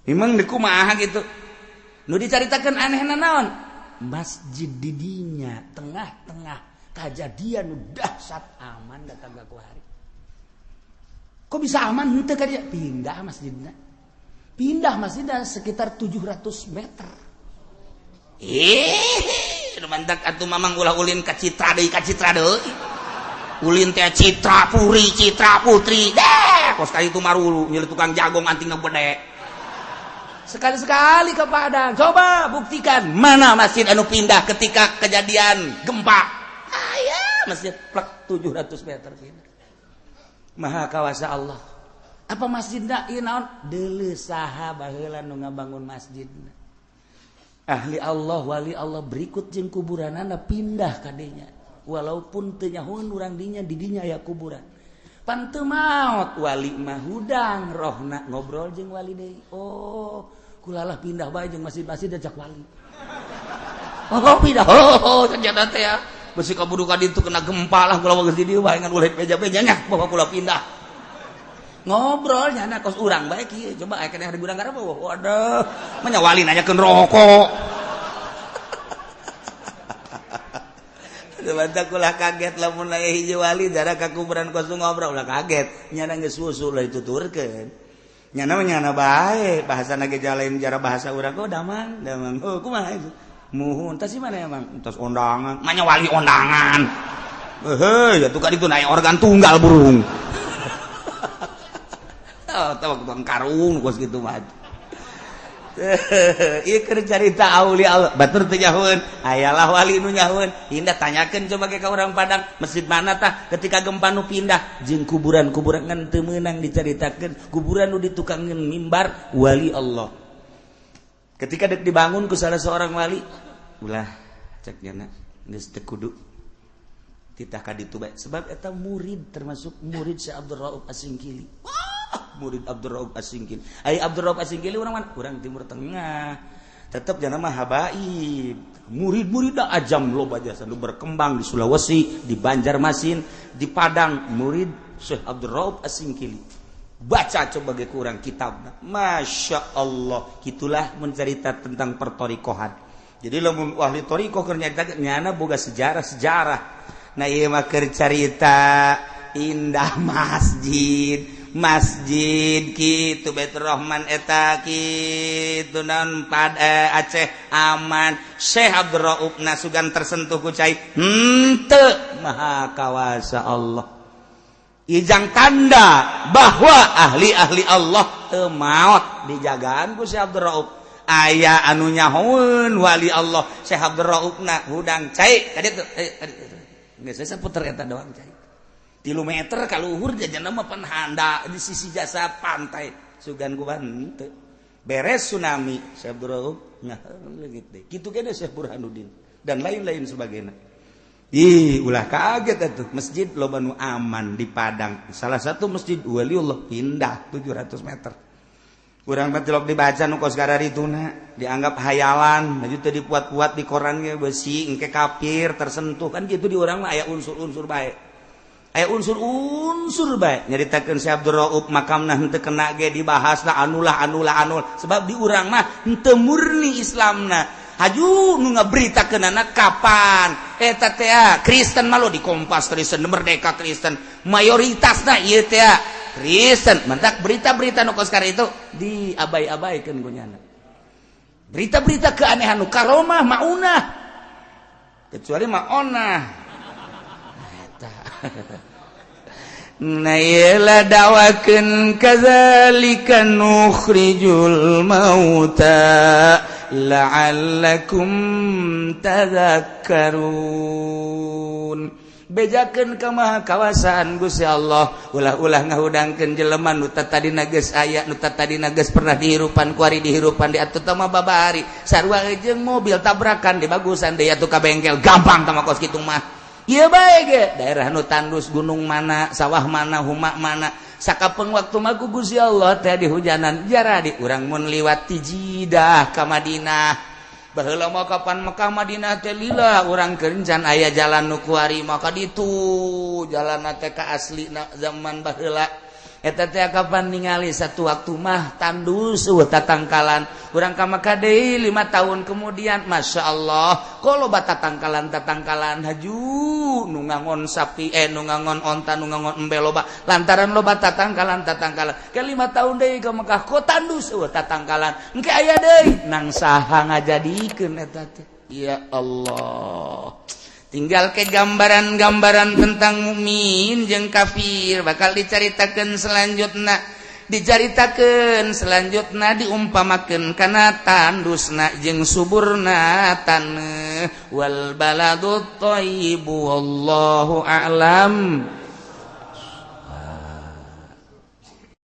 emang deuk kumaha kitu nu dicaritakeun anehna naon masjid di dinya tengah-tengah kajadian nu dahsyat aman datang ka kuari kok bisa aman henteu ka dia pindah masjidna. Pindah masjidnya sekitar 700 meter. Mantak atuh mamang ulah ulin ka Citra deui ka Citra deui. Ulin teh Citra Puri, Citra Putri. Deh, kos ka itu marulu nyeri tukang jagong antingna gede. Sekali-sekali ke Padang, coba buktikan mana masjid anu pindah ketika kejadian gempa. Aya masjid plek 700 meter pindah. Maha kawasa Allah. Apa masjidna ieu naon? Deuleu saha baheula nu ngabangun masjidna. Ahli Allah, wali Allah berikut jeung kuburanana pindah ka dinya. Walaupun teu nyahoeun urang dinya di dinya aya kuburan. Pan teu maot wali mah hudang rohna ngobrol jeung wali deui. Oh, kulalah pindah bae jeung masjid-masjid ajak wali. Oh, pindah. Oh, ternyata teh ya. Besi kaburu ka ditu kena gempa lah kula geus di dieu bae ngan ulah beja-bejanya bawa kula pindah. Ngobrol nyana kos urang bae kieu coba aya keneh di gudang garap waduh menya wali nanyakeun rokok. Mantap ulah kaget lamun aya hiji wali darah ka kuburan kos ngobrol ulah kaget nyana geus susu lah dituturkeun. Nyana mah nyana bae, bahasa ge lain jara bahasa urang. Oh, damang, damang. Oh, kumaha itu? Muhun, tas mana emang? Tas ondangan. Manya wali ondangan. Heuh, ya tuh ka ditu naik organ tunggal burung. Oh, tahu tukang karung kos kitu mah. Ieu keur carita aulia Allah. Batur teu nyahoeun, ayalah wali nu nyahoeun. Indah tanyakeun coba ke ka urang Padang, masjid mana tah ketika gempa nu pindah jeung kuburan-kuburan ngan teu meunang dicaritakeun, kuburan nu ditukangeun mimbar wali Allah. Ketika dek dibangun ku salah seorang wali, ulah cek nyana geus teu kudu titah ka ditu bae sebab eta murid termasuk murid Syekh Abdul Rauf Asingkili. Wah, murid Abdul Rauf Asingkili. Ai Abdul Rauf Asingkili urang mana? Urang Timur Tengah. Tetep jangan mah habaib. Murid-murid dah ajam loba jasa nu berkembang di Sulawesi, di Banjarmasin, di Padang, murid Syekh Abdul Rauf Asingkili. Baca coba ge kurang kitabna. Masya Allah, gitulah mencerita tentang pertorikohan. Jadi lamun ahli torikoh keur nyarita nyana boga sejarah-sejarah. Nah ieu mah keur carita indah masjid, masjid kitu Baitur Rahman eta kitu naon pad Aceh aman. Syekh Abdul Rauf nasugan tersentuh ku cai. Henteu maha kawasa Allah. Ijang tanda bahwa ahli-ahli Allah teu maot dijagaan ku Syekh Abdul Rauf. Aya anu nyahoeun wali Allah Syekh Abdul Raufna hudang cai ka ditu. Geus saputer eta doang cai. 3 meter ka luhur jajanna mah pan handa di sisi jasa pantai. Sugan ku henteu. Beres tsunami Syekh Abdul Rauf nah leungit deui. Kitu keneh Syekh Burhanuddin dan lain-lain sebagainya. Ih, ulah kaget atuh. Masjid loba nu aman di Padang. Salah satu masjid waliullah pindah 700 meter. Urang mah tilok dibaca nu kos kararituna, dianggap hayalan, maju teu dipuat-puat di koran ge besi, engke kafir tersentuh kan gitu di urang mah aya unsur-unsur bae. Aya unsur-unsur bae. Nyaritakeun Syekh Abdul Rauf makamna henteu kena ge dibahas lah anulah anulah anul. Sebab di urang mah henteu murni Islamna. Haju nu ngaberitakeunana kapan eta teh Kristen mah lo di Kompas Kristen Merdeka Kristen mayoritasna ieu teh Kristen mentak berita-berita nu kos itu diabai-abaikeun ku nyana berita-berita keanehan nu karomah maunah kecuali maonah eta. Nah ieu dawakeun kadzalika nukhrijul mauta la'allakum tadhakkarun. Bejakeun ka maha kawasaan Gusti Allah, ulah-ulah ngahudangkeun jelema nu tadina geus aya, nu tadina geus pernah dihirupan kuari dihirupan di atuh mah babari sarua jeung mobil tabrakan di bagusan deui atuh ka bengkel gampang tah mah kos kitu mah. Ieu bae ge daerah nu tandus gunung mana, sawah mana, huma mana. Sakapeng waktu mah ku Gusti Allah teh di hujanan jara di urang mun liwat ti Jidah ka Madinah. Baheula mah kapan Mekah Madinah teh lila urang kencan aya jalan nu kuari maka ditu jalanna teh ka aslina zaman baheula. Eta teh kapan ningali satu waktu mah tandus eueuh tatangkalan. Urang ka Mekah deui 5 tahun kemudian Masya Allah kalau tatangkalan haju nu ngangon sapi nu ngangon onta nu ngangon embe loba lantaran loba tatangkalan ke 5 tahun deui ka Mekah ko tandus eueuh tatangkalan engke aya deui nang saha ngajadikeun eta teh. Ya Allah, tinggal ke gambaran-gambaran tentang mukmin jeung kafir bakal dicaritakeun selanjutna, dicaritakeun selanjutna diumpamakeun kana tandusna jeung suburna taneuh wal baladut thayyibu wallahu a'lam.